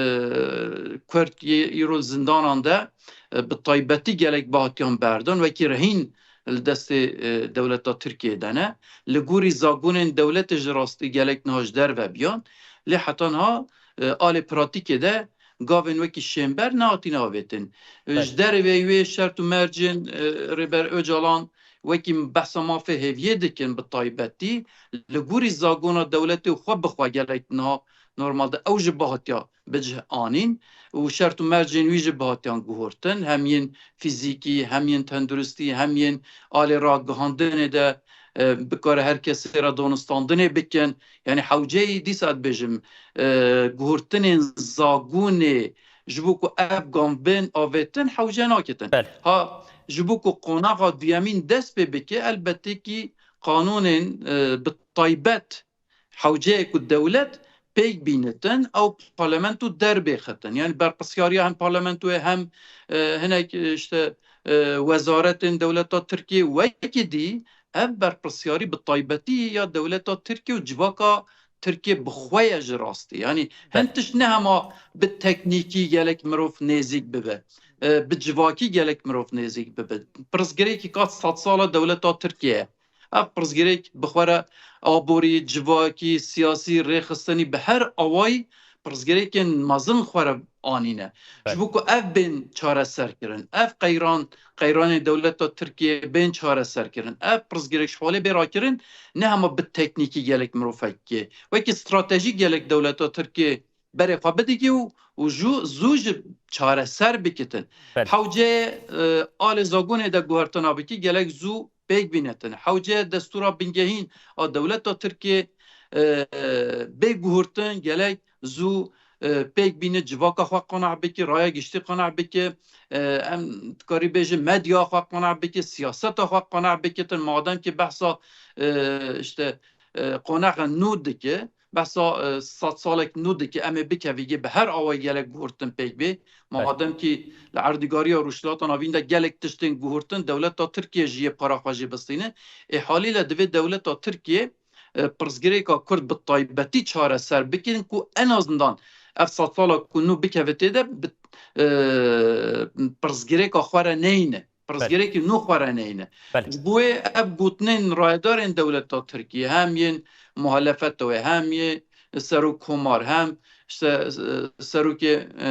Kurd yê îro li zindanan de, e, bi taybetî gelek bi hatiyan berdan, wekî rehîn li destê, e, dewleta Tirkiyê de ne. Li gorî zagonên dewletê ji rastî gelek niha ji derve biyan. Lê heta niha, e, alê pratîkê de gavên wekî şênber nehatîne avêtin. E, Belê. Ji derveyî wê şert û mercên, e, Rêber Ocalan wekî behsa mafê hêviyê dikin bi taybetî. Li gorî zagona dewletê û xwe bi xwe gelek niha normalde ew ji bihatiya bi cih anîn û şert û mercên wî jî bihatiyan guhurtin, hem yên fîzîkî, hem yên tenduristî, hem yên alê ragihandinê de, e, bikare her kesê re danûstandinê bikin. Yanî hewceyî dîsa dibêjim, e, guhurtinên zagonê ji bo ku ev gam bên avêtin hewce naketin. Belê. Ha, ji bo ku qonaxa duyemîn dest pê bike, elbette kî qanûnên, e, bi taybet hewceyê ku dewlet pêk bînitin, ew parlamento derbêxitin. Yanî berpirsyariya hem parlamentoyê hem, e, hinek, e, işte, e, wezaretên dewleta Tirkiyê wekî dî ev berpirsyarî bi taybetî ya dewleta Tirkiye û civaka Tirkiye bi xwe ye ji rastî. Yanî hin Belê. Tişt ne hema bi teknîkî gelek mirov nêzîk bibe, e, bi civakî gelek mirov nêzîk bibe. Pirsgirêkî ka sedsala dewleta Tirkiye ye. Ev pirsgirêk bi xwe re aborî, civakî, siyasî, rêxistinî bi her awayî pirsgirêkên mezin xwe re anîne. Ji Belê. Bo ku ev bên çareser kirin, ev qeyran, qeyranê dewleta Tirkiyê bên çareser kirin, ev pirsgirêk ji holê bê rakirin, ne hema bi teknîkî gelek mirov fekê. Wekî stratejî gelek dewleta Tirkiyê berê xwe bidigî û, û jû, zû ji çareser bikitin. Belê. Hewce, e, alê zagonê de guhertina bikî gelek zû pêk bînetin. Hewce destûra bingehîn a dewleta Tirkiyê, e, bê guhurtin gelek zû, e, pêk bîne, civaka xwe qenax bike, raya giştî qenax bike. E, em dikarî bêjin medya xwe qenax bike, siyaseta xwe qenax bikitin. Madem ki behsa, e, işte, e, qonaxa nû dike, behsa, e, sed salek nû dike, em ê bikevî gê bi her awayî gelek guhurtin pêk bê. Belê. Madem ki li erdîgariya Rojhilata Navîn de gelek tiştên guhurtin, dewleta Tirkiye jî yê para xwe jê bistîne. Ê halîle divê dewleta Tirkiye, e, pirsgirêka Kurd bi taybetî çareser bikin ku en azından ev sed sala ku nû bikeve tê de bi, e, pirsgirêka xwe re neyne. Belê. Pirsgirêkî nû xwe re neyne. Belê. Ji bo wê ev gotinên rayedarên dewleta Tirkiyê, hem yên muhalefeta wê, hem yê serokkomar, hem işte, e, serokê, e,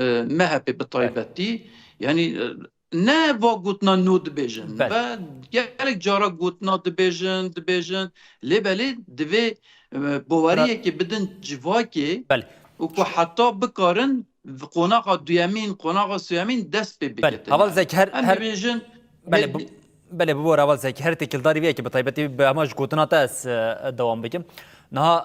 e, M H P bi Belê. Taybetî, yanî, e, ne va gotina nû dibêjin. Belê. Ve gelek cara gotina dibêjin, dibêjin. Lê belê divê, e, baweriyekê bidin civakê Belê. Û ku heta bikarin qonaxa duyemîn, qonaxa sêyemîn dest pê Belê. Bigitin. Heval Zek her, Em her, dibêjin, belê, her bu-, belê, bibor heval Zek, her têkildarî vê yekê bi taybetî bi hema ji gotina te ez, e, dewam bikim. Niha,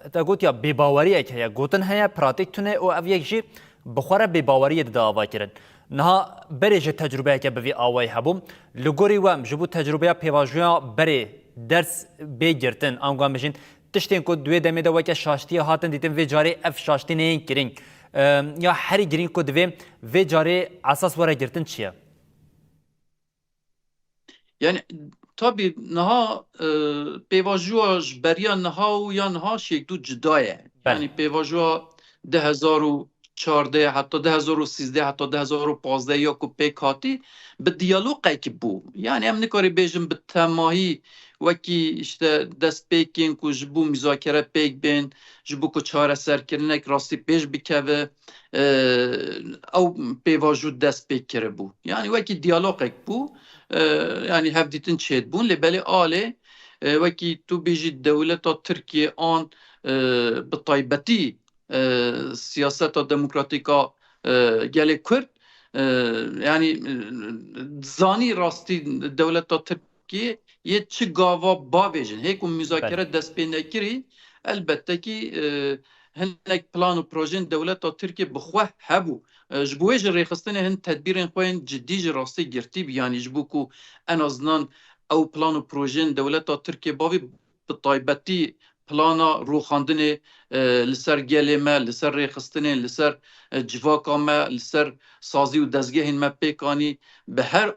e, te got ya bêbaweriyek heye. Gotin heye, pratîk tune û ev yek jî bi xwe re bêbaweriyê dide ava kirin. Niha berê jî tecrûbeyeke bi vî awayî hebû. Li gorî we em ji bo tecrûbeya pêvajoya berê ders bê girtin, ango em bijîn, tiştên ku di wê demê de weke şaştiyê hatin dîtin, vê carê ev şaştî neyên girîng, e, ya herî girîng ku divê vê carê esas were girtin çi ye? Yani, tabî niha, e, pêvajoya ji beriya niha û ya niha şêkdû cuda ye. Belê. Yani pêvajoya du hezar û çardeh heta du hezar û sîzdeh heta du hezar û pazdeh ya ku pêk hatî bi diyalogek bû. Yani em nikarî bêjin bi temahî wekî işte destpêkên ku ji bo muzakere pêk bên, ji bo ku çareserkirinek rastî pêş bikeve, e, ew pêvajo dest pê kiribû. Yani wekî diyalogek bû, e, yani hevdîtin çêdibûn, lê belê alê, e, wekî tu bêjî dewleta Tirkiye an, e, bi taybetî, e, siyaseta demokratîk a, e, gelê Kurd, e, yani, e, zanî rastî dewleta Tirk Tirkiyê yê çi gava bavêjin. Hê ku muzakere dest pê nekirî, elbette kî, e, hinek plan û projeyên dewleta Tirkiyê bi xwe hebû. E, ji bo wê jî rêxistinê hin tedbîrên xwe yên cidî ji rastî girtî bî. Yanî ji bo ku en azından ew plan û projeyên dewleta Tirkiyê bavî, bi taybetî plana rûxandinê, e, li ser gelê me, li ser rêxistinê, li ser, e, civaka me, li ser sazî û dezgehên me pêk anî, bi her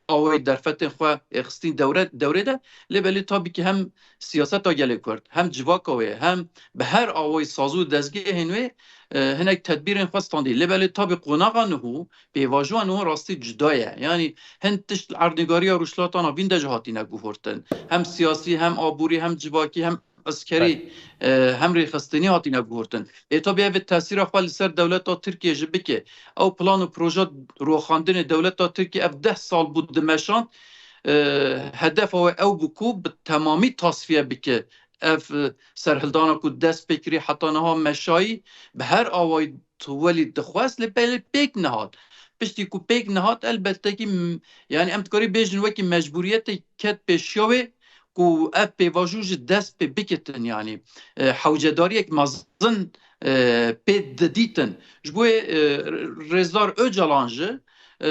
awayî derfetên xwe êxistîn dewre-, dewrê de. Lê belê tabî ki hem siyaseta gelê Kurd, hem civaka wê, hem bi her awayî sazî û dezgehên wê, e, hinek tedbîrên xwe standî. Lê belê tabî qonaxa niho, pêvajoya niho rastî cuda ye. Yanî hin tişt li erdnîgariya Rojhilata Navîn de jî hatine guhortin. Hem siyasî, hem aborî, hem civakî, hem eskerî, e, hem rêxistinî hatine guhortin. Ê tabî ev tesîra xwe li ser dewleta Tirkiye jî bike. Ew plan û proje rûxandinê dewleta Tirkiye ev deh sal bû dimeşand. E, hedefa wê ew bû ku bi temamî tasfiye bike. Ev, e, serhildana ku dest pê kirî heta niha meşayî bi her awayî welî dixwest, lê belê pêk nehat. Piştî ku pêk nehat, elbette kî m-, yanî em dikarî bêjin wekî mecbûriyetê ket pêşiya wê ku ev pêvajo ji dest pê bikitin, yanî, e, hewcedariyek mezin, e, pê didîtin. Ji bo wê, e, Rêzdar Ocalan jî, e,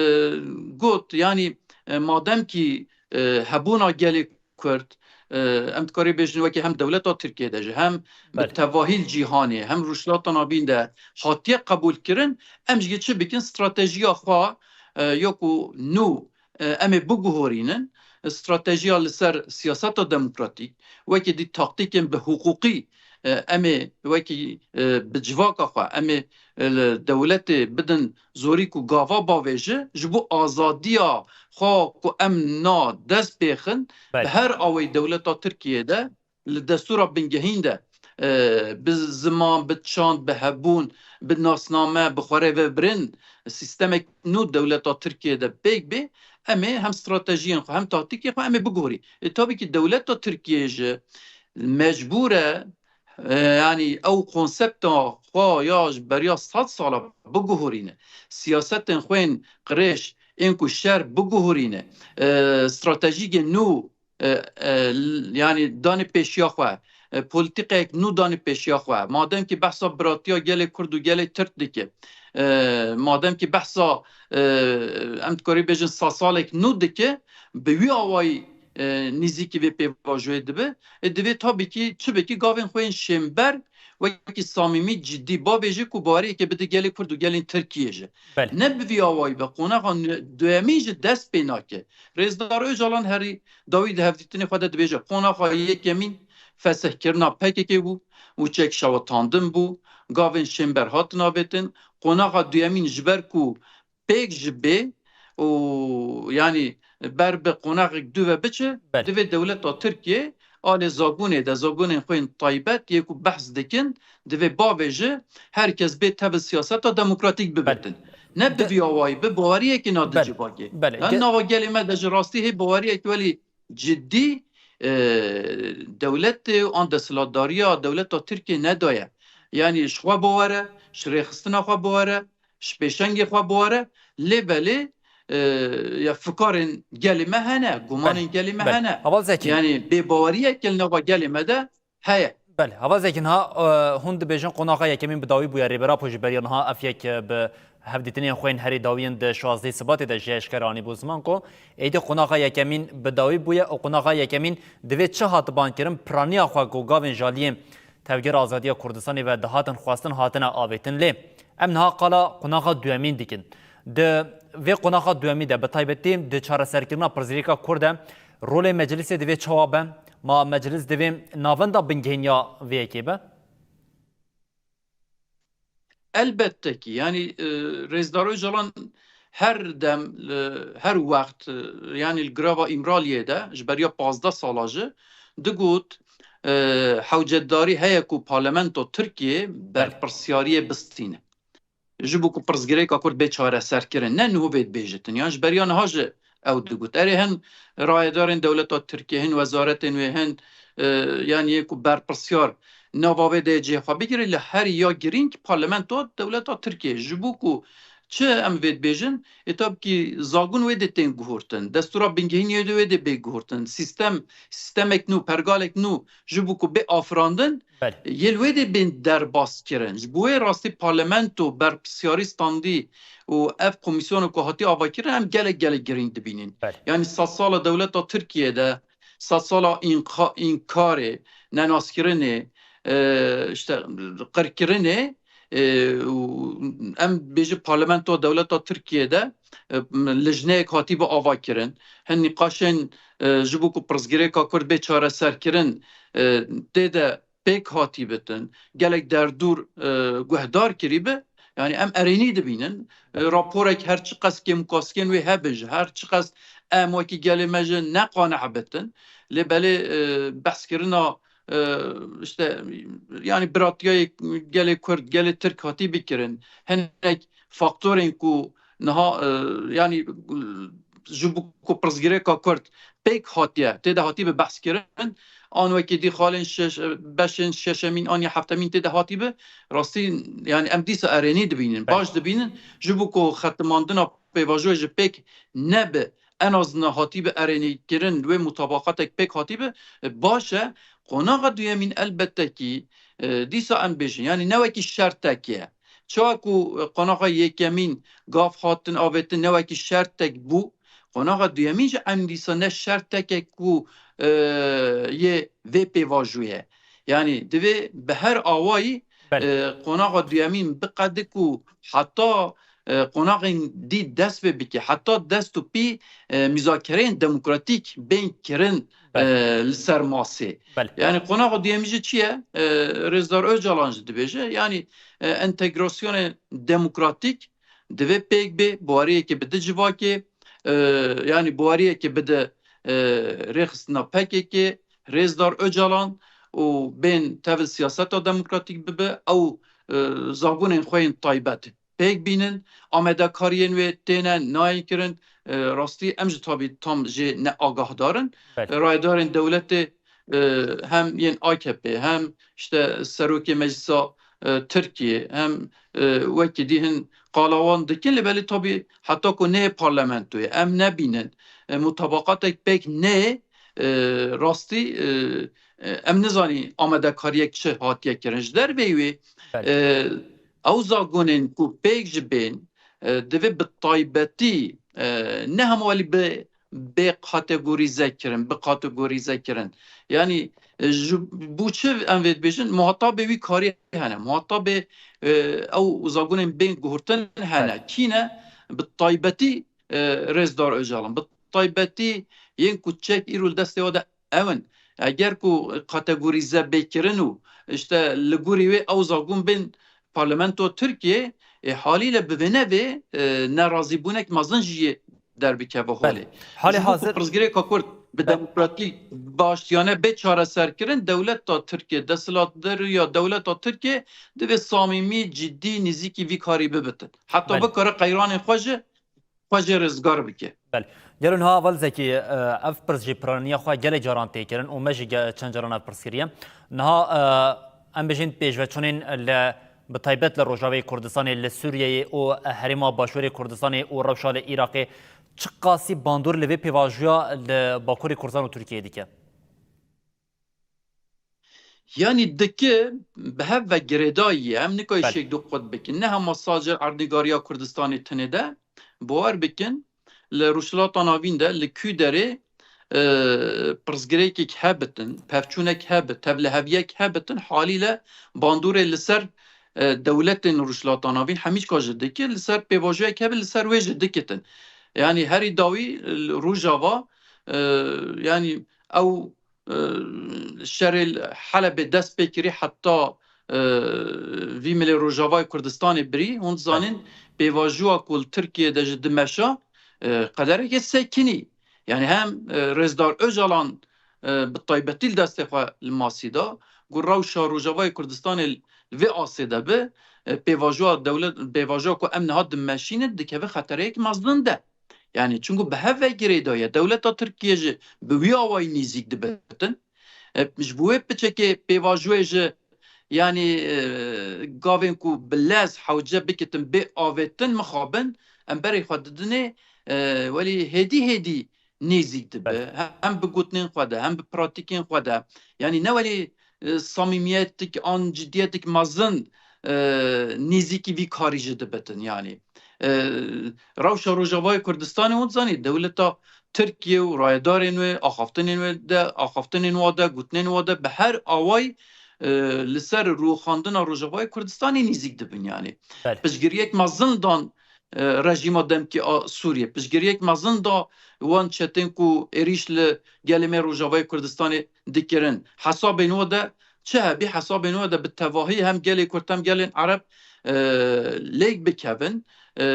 got, yanî, e, madem kî, e, hebûna gelê Kurd, e, em dikarî bêjin wekî hem dewleta Tirkiye de jî, hem bi Belê. tevahî li cîhanê, hem Rojhilata Navîn de hatiye qebûlkirin, em jî çi bikin, stratejiya xwe, e, ya ku nû, e, em ê biguhorînin, stratejiya li ser siyaseta demokratîk, wekî dî taktîkên bi hiqûqî, e, em ê wekî, e, bi civaka xwe, em ê, e, li dewletê bidin zorî ku gava bavêje, ji bo azadiya xwe ku em na dest pêxin, Belê. bi her awayî dewleta Tirkiye de, li destûra bingehîn de, e, bi ziman, bi çand, bi hebûn, bi nasname, bi xwerêvebirên sîstemek nû dewleta Tirkiye de pêk bê, em ê hem stratejiyên xwe, hem taktîkên xwe em ê biguhorî. E, tabî ki dewleta Tirkiye jî mecbûr e, e, yanî ew konsepta xwe ya ji beriya sed sala biguhorîne. Siyasetên xwe yên qirêj, ên ku şer biguhorîne. E, stratejîkên nû, e, e, l-, yanî danê pêşiya xwe, e, polîtîkayek nû danê pêşiya xwe. Madem ki behsa biratiya gelê Kurd û gelê Tirk dike, e, madem ki behsa, e, em dikarî bêjin sasalek nû dike, bi wî awayî, e, nîzîkî vê pêvajoyê dibe, e, divê tabî ki çi bikî gavên xwe yên şênber wekî samîmî, cidî bavêje ku baweriyeke bide gelê Kurd û gelên Tirkiyê jî. Belê. Ne bi vî awayî be, qonaxa nû-, duyemîn jî dest pê nake. Rêzdar Ocalan herî dawî di hevdîtinê xwe de dibêje, qonaxa yekemîn fesihkirina P K K bû û çekşewitandin bû, gavên şênber hatin avêtin. Qonaxa duyemîn ji ber ku pêk ji bê û, yanî, ber bi qonaxek dû ve biçe, Belê. divê dewleta Tirkiye alê zagonê de, zagonên xwe yên taybet yê ku behs dikin, divê bavêje, her kes bê tevil siyaseta demokratîk Belê. bibitin. Ne bi De- vî awayî, bi baweriyekî na di Belê. civakê. Belê. Yan Ge- nava gelê me de ji rastî hê baweriyek welî cidî, e, dewletê an desthilatdariya dewleta Tirkiye nedaye. Yanî ji xwe bawere, ji rêxistina xwe bawere, ji pêşengê xwe bawere, lê belê, e, ya fikarên gelê me hene, gumanên Belê, gelê me belê. hene. Heval Zekî. Yanî bêbaweriyek li nava gelê me de heye. Belê, Heval Zekî, niha, e, hûn dibêjin qonaxa yekemîn bi dawî bûye, Rêber Apo ji beriya niha ev yek, e, bi hevdîtinên xwe yên herî dawiyên di şazdeh Sibatê de jî eşkere anîbû ziman ku êdî qonaxa yekemîn bi dawî bûye û qonaxa yekemîn divê çi hatiban kirin, piraniya xwe ku gavên ji aliyê Tevgera Azadiya Kurdistanê ve dihatin xwestin hatine avêtin. Lê em niha qala qonaxa duyemîn dikin. Di vê qonaxa duyemî de, bi taybetî di çareserkirina pirsgirêka Kurd de rolê meclisê divê çawa be? Ma meclis divê navenda bingehîn ya vê yekê be? Elbette ki, yanî, e, Rêzdar Ocalan her dem, e, her wext, e, yanî li girava Îmraliyê de ji beriya pazdeh sala jî digot, e, hewcetdarî heye ku Parlamento Tirkiyê Belê. berpirsiyariyê bistîne. Ji bo ku pirsgirêka Kurd bê çareserkirin. Ne niho vê dibêjitin. Yan ji beriya niha jî ew digot. Erê hin rayedarên dewleta Tirkiye, hin wezaretên wê, hin, e, yanî yê ku berpirsiyar nava vê de cihê xwe bigire, li her ya girîng parlamento dewleta Tirkiye. Ji bo ku Çi em vê dibêjin? Ê tabkî zagon wê dê tên guhurtin. Destûra bingehînê wê dê bê guhurtin. Sîstem, sîstemek nû, pergalek nû ji bo ku bê afirandin, Belê. yê li wê dê bên derbas kirin. Ji bo wê rastî parlamento berpirsiyarî standî û ev komîsyona ku hatî avakirin em gelek gelek girîng dibînin. Belê. Yanî sedsala dewleta Tirkiyê de, sedsala înqa-, înkarê, nenaskirinê, e, işte qirkirinê, e, û em bêjin parlamentoya dewleta Tirkiyê de, e, lijneyek hatî bi ava kirin. Hin nîqaşên, e, ji bo ku pirsgirêka Kurd bê çareserkirin, e, tê de pêk hatî bitin, gelek derdûr, e, guhdar kirî bi, yanî em erênî dibînin. E, raporek her çiqas kêmûkaskên wê hebe ji, her çiqas em wekî gelê me ji neqaneh bitin, lê belê, e, behskirina, e, işte, yanî biratiyayê gelê Kurd, gelê Tirk hatî bikirin. Hinek faktorên ku niha, e, yanî, e, ji bo ku pirsgirêka Kurd pêk hatiye, tê de hatî bi behs kirin. An wekî dî xalên şeş, beşên şeşemîn an ya heftemîn tê de hatî bi, rastî, yanî em dîsa erênî dibînin, Belê. baş dibînin. Ji bo ku xetimandina pêvajoyê ji pêk nebe, en azından hatî bi erênî kirin, wê mutabaqatek pêk hatî bi, e, baş e. Qonaxa duyemîn elbette kî, e, dîsa em bêjin, yanî ne wekî şertek e. Çawa ku, e, qonaxa yekemîn gav hatin avêtin ne wekî şertek bû, qonaxa duyemîn jî em dîsa ne şerteke ku, e, yê vê pêvajoyê ye. Yanî divê bi her awayî, Belê. e, qonaxa duyemîn biqede ku heta, e, qonaxên dî dest pê bike, heta dest û pî, e, muzakereyên demokratîk bên kirin, Belê. e, li ser masê. Belê. Yanî qonaxa duyemîn jî çi ye? E, Rêzdar Ocalan jî dibêje, yanî, e, entegrasyonê demokratîk divê pêk bê, bi wariyekê bide civakê, e, yanî bi wariyekê bide, e, rêxistina P K K, Rêzdar Ocalan û bên tevil siyaseta demokratîk bibe, ew, e, zagonên xwe yên taybet pêk bînin, amadekariyên wê têne nayên kirin. E, rastî em jî tabî tam jê ne agahdar in. Belê. E, rayedarên dewletê, e, hem yên A K P, hem işte serokê meclisa, e, Tirkiyê, hem, e, wekî dî hin qala wan dikin, lê belê tabî heta ku neyê parlamentoyê, em nebînin, e, mutabaqatek pêk neyê, e, rastî, e, e, em nizanî amadekariyek çi hatiye kirin. Ji derveyî wê, Belê. e, ew zagonên ku pêk jî bên, e, divê bi taybetî, e, ne hemû alî bi bê kategorîze kirin, bi kategorîze kirin. Yanî, e, ji bo çi em vê dibêjin? Muhatabê wî karî hene. Muhatabê, e, ew zagonên bên guhurtin hene. Belê. Kî ne? Bi taybetî, e, Rêzdar Ocalan. Bi taybetî yên ku çek îro li destê we de ew in. Eger ku kategorîze bê kirin û işte li gorî wê ew zagon bên parlamento Tirkiyê, e, halîle bi vê nevê, e, nerazîbûnek mezin jî yê derbikeve holê. Belê. Halê Ji bo ku hazir pirsgirêka Kurd bi Belê. demokratîk, bi aştiyane bê çareserkirin, dewleta Tirkiye, desthilatdariya dewleta Tirkiye divê samîmî, cidî, nêzîkî vî karî bibitin. Heta Belê. bikare qeyranên xwe ji xwe jê rizgar bike. Belê. Gelo niha Heval Zekî, e, ev pirs jî piraniya xwe gelek caran tê kirin û me jî ge-, çend caran ev pirs kiriye. Niha, e, em bêjin pêşveçûnên li, bi taybet li Rojavayê Kurdistanê, li Sûriyeyê û herêma Başûrê Kurdistanê û rewşa li Iraqê çiqasî bandor li vê pêvajoya li Bakurê Kurdistan û Tirkiyeyê dike? Yanî dike, bi hev ve girêdayî ye. Em nikayê Belê. şêk du qut bikin. Ne hema sadece erdnîgariya Kurdistanê tinê de. Bawer bikin, li Rojhilata Navîn de, li kû derê, e, pirsgirêkek hebitin, pevçûnek hebit, tevliheviyek hebitin, halîle bandorê li ser, e, dewletên Rojhilata Navîn hemîçka jî dike, li ser pêvajoyek hebit, li ser wê jî dikitin. Yanî herî dawî, e, Rojava, e, yanî ew e, şerê li Helebê dest pê kirî heta, e, vî milê Rojavayê Kurdistanê birî. Hûn dizanin pêvajoya ku li Tirkiye de ji dimeşa, e, qedereke sekinî. Yani hem, e, Rêzdar Ocalan, e, bi taybetî li destê xwe li masî da, ku rewşa Rojavayê Kurdistanê li vê asê de bi, e, pêvajoya dewlet, pêvajoya ku em niha dimeşînin dikeve xetereyek mezin de. Yani çunku bi hev ve girêdaye. Dewleta Tirkiye jî bi wî awayî nêzîk dibitin. E, ji bo wê piçekê pêvajoyê ji Yanî, e, gavên ku bi lez hewce bikitin bê avêtin mixabin, em berê xwe didinê, e, welî hêdî hêdî nêzîk dibe. Belê. Hem bi gotinên xwe de, hem bi pratîkên xwe de. Yanî ne welî, e, samîmiyetik an cidiyetik mezin, e, nêzîkî vî karî jî dibitin yanî. E, rewşa Rojavayê Kurdistanê hûn zanî, dewleta Tirkiye û rayedarên wê, axaftinên wê de, axaftinên wa de, gotinên wa de, bi her awayî, e, li ser rûxandina Rojavayê Kurdistanê nêzîk dibin yanî. Belê. Piştgiriyek mezin dan, e, rejîma demkî a Sûriyê. Piştgiriyek mezin da wan çetên ku êrîş li gelê me Rojavayê Kurdistanê dikirin. Hesabên wa de çi hebî, hesabên wa de bi tevahî hem gelê Kurd hem gelên Ereb, e, lêk bikevin. E,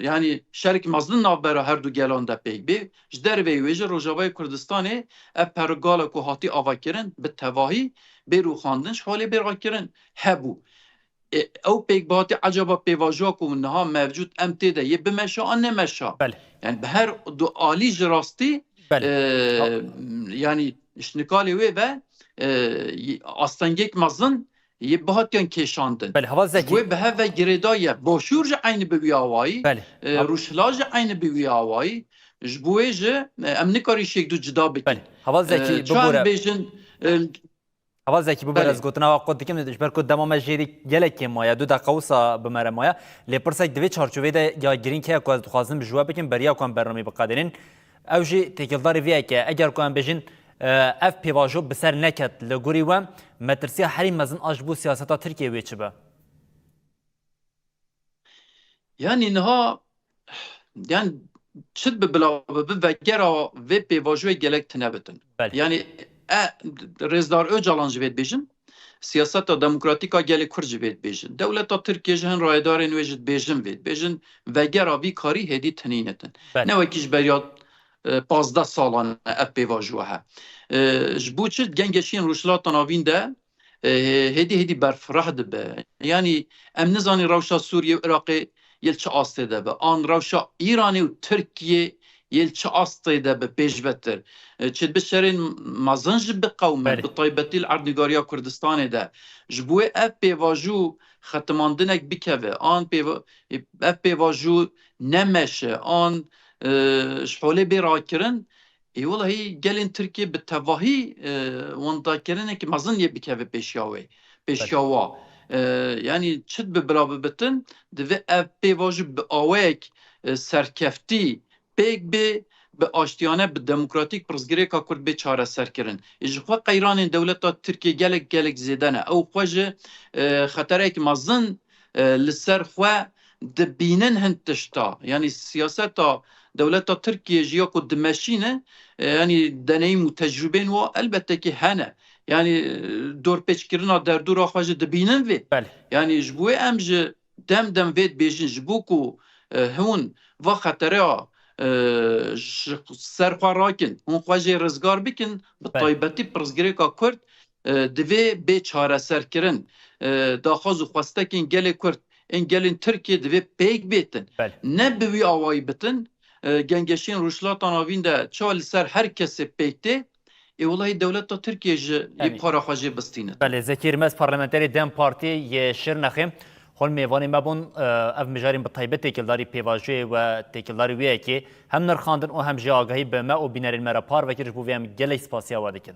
yanî şerek mezin navbera her du gelan de pêk bê. Ji derveyî wê jî Rojavayê Kurdistanê ev pergala ku hatî avakirin bi tevahî bê rûxandin, ji holê bê rakirin hebû. E, ew pêkbatî ecaba pêvajoya ku niha mevcûd em tê de yê bimeşa an nemeşa? Belê. Yani bi her du alî ji rastî, Belê. e, Ha- yani ji nikalê wê ve, e, astengek mezin yê bihatiyan kêşandin. Belê, Heval Ji Zekî. Wê bi hev ve girêdaye. Başûr ji eynî bi wî awayî, Belê. e, Ha- Rûjhilat ji eynî bi wî awayî. Ji bo wê jî, e, em nikarî şêk du cida bikin. Belê. Heval Zekî, E, çawa bibûre. Bêjin, e, Heval Zekî, bû Belê. Berez gotina we qut dikim, ji ber ku dema me jêrî gelek kêm maye, du deqa wisa bi me re maye. Lê pirsek di vê çarçovê de ya girîng heye ku ez dixwazim ji we bikim, beriya ku em bernameyê biqedênin. Ew jî têkildarî vê yekê. Eger ku em bêjin, e, ev pêvajo bi ser neket, li gorî we metirsiya herî mezin a ji bo siyaseta Tirkiyê wê çi be? Yani niha, yani çi bi bila bibe, vegera vê pêvajoyê gelek tine bitin. Belê. Yani, e, Rêzdar Ocalan ji vê dibêjin, siyaseta demokratîk a gelê Kurd ji vê dibêjin. Dewleta Tirkiye jî hin rayedarên wê jî dibêjin vê. Dibêjin vegera vî karî hêdî tinînetin. Belê. Ne wekî ji beriya, e, pazdeh salan e ev pêvajoya he. E, ji bo çi gengeşiyên Rojhilata Navîn de, e, hêdî hêdî berfireh dibe. Yanî em nizanin rewşa Sûriye û Iraqê yê li çi astê de be. An rewşa Îranê û Tirkiye yê li çi astê de be pêşvetir. E, çi dibe şerên mezin jî biqewime, Belê. Bi taybetî li erdnîgariya Kurdistanê de. Ji bo wê ev pêvajo xetimandinek bikeve, an pêva-, ev pêvajo nemeşe, an, e, ji holê bê rakirin, Ê welahî gelên Tirkiyê bi tevahî, e, wendakirinek mezin yê bikeve pêşiya wê, pêşiya Belê. Wa. E, yanî çi dibe bila bibitin, divê ev pêvajo bi awayek, e, serkeftî pêk bê, bi aştiyane, bi demokratîk pirsgirêka Kurd bê çareserkirin. Ê ji xwe qeyranên dewleta Tirkiyê gelek, gelek zêde ne. Ew xwe ji, e, xeterek mezin, e, li ser xwe dibînin hin tişta. Yanî siyaseta dewleta Tirkiye jî ya ku dimeşîne, e, yanî deneyîm û tecrûbên wa elbette ki hene. Yanî, e, dorpêçkirina derdora xwe jî dibînin vê. Belê. Yanî ji bo wê em ji dem dem vê dibêjin, ji bo ku, e, hûn va xetereya, e, ji ser xwe rakin, hûn xwe jê rizgar bikin, bi Belê. Taybetî pirsgirêka Kurd, e, divê bê çareserkirin. E, daxwaz û xwestekên gelê Kurd, ên gelên Tirkiyê divê pêk bêtin. Belê. Ne bi wî awayî bitin, e, gengeşiyên Rojhilata Navîn de çawa li ser her kesê pêk tê, ê welahî dewleta Tirkiye ji yê Yanî para xwe jê bistînin. Belê, Zekî Rimez, parlamenterê dem Partî yê Şirnexê, hol mêvanê me bûn, e, ev mijarên bi taybet têkildarî pêvajoyê we têkildarî wê yekê hem nirxandin û hem jî agahî bi me û bînerên me re parve kir, ji bo vê em gelek spasiya we dikin.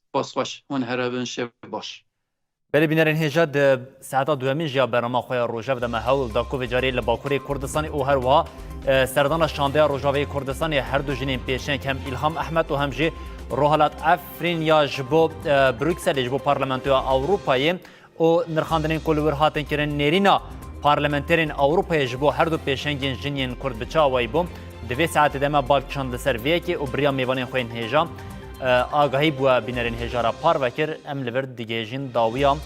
Spas xweş. Hûn here bin, şev baş. Belê bînerên hêja, di saeta duyemîn jî ya bernama xwe ya Rojev de me hewl da ku vê carê li Bakurê Kurdistanê û her wiha, e, serdana şandeya Rojavayê Kurdistanê her du jinên pêşeng hem Îlham Ehmed û hem jî Rohalat Efrîn ya ji bo, e, Brukselê ji bo Parlamentoya Ewropayê û nirxandinên ku li wir hatin kirin nêrîna parlamenterên Ewropayê ji bo her du pêşengên jin yên Kurd bi çi awayî bû. Di vê saetê de me bal kişand li ser vê yekê û bi riya mêvanên xwe yên hêja, e, agahî bi we bînerên hêja re parve kir. Em li vir digihêjin dawiya,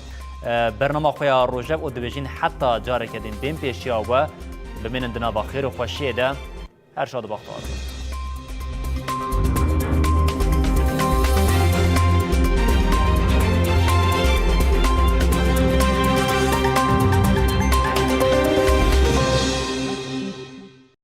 e, bernama xwe ya Rojev û dibêjin heta careke din bên pêşiya we, bimînin di nava xêr û xweşiyê de. Her şad û bextewar bin.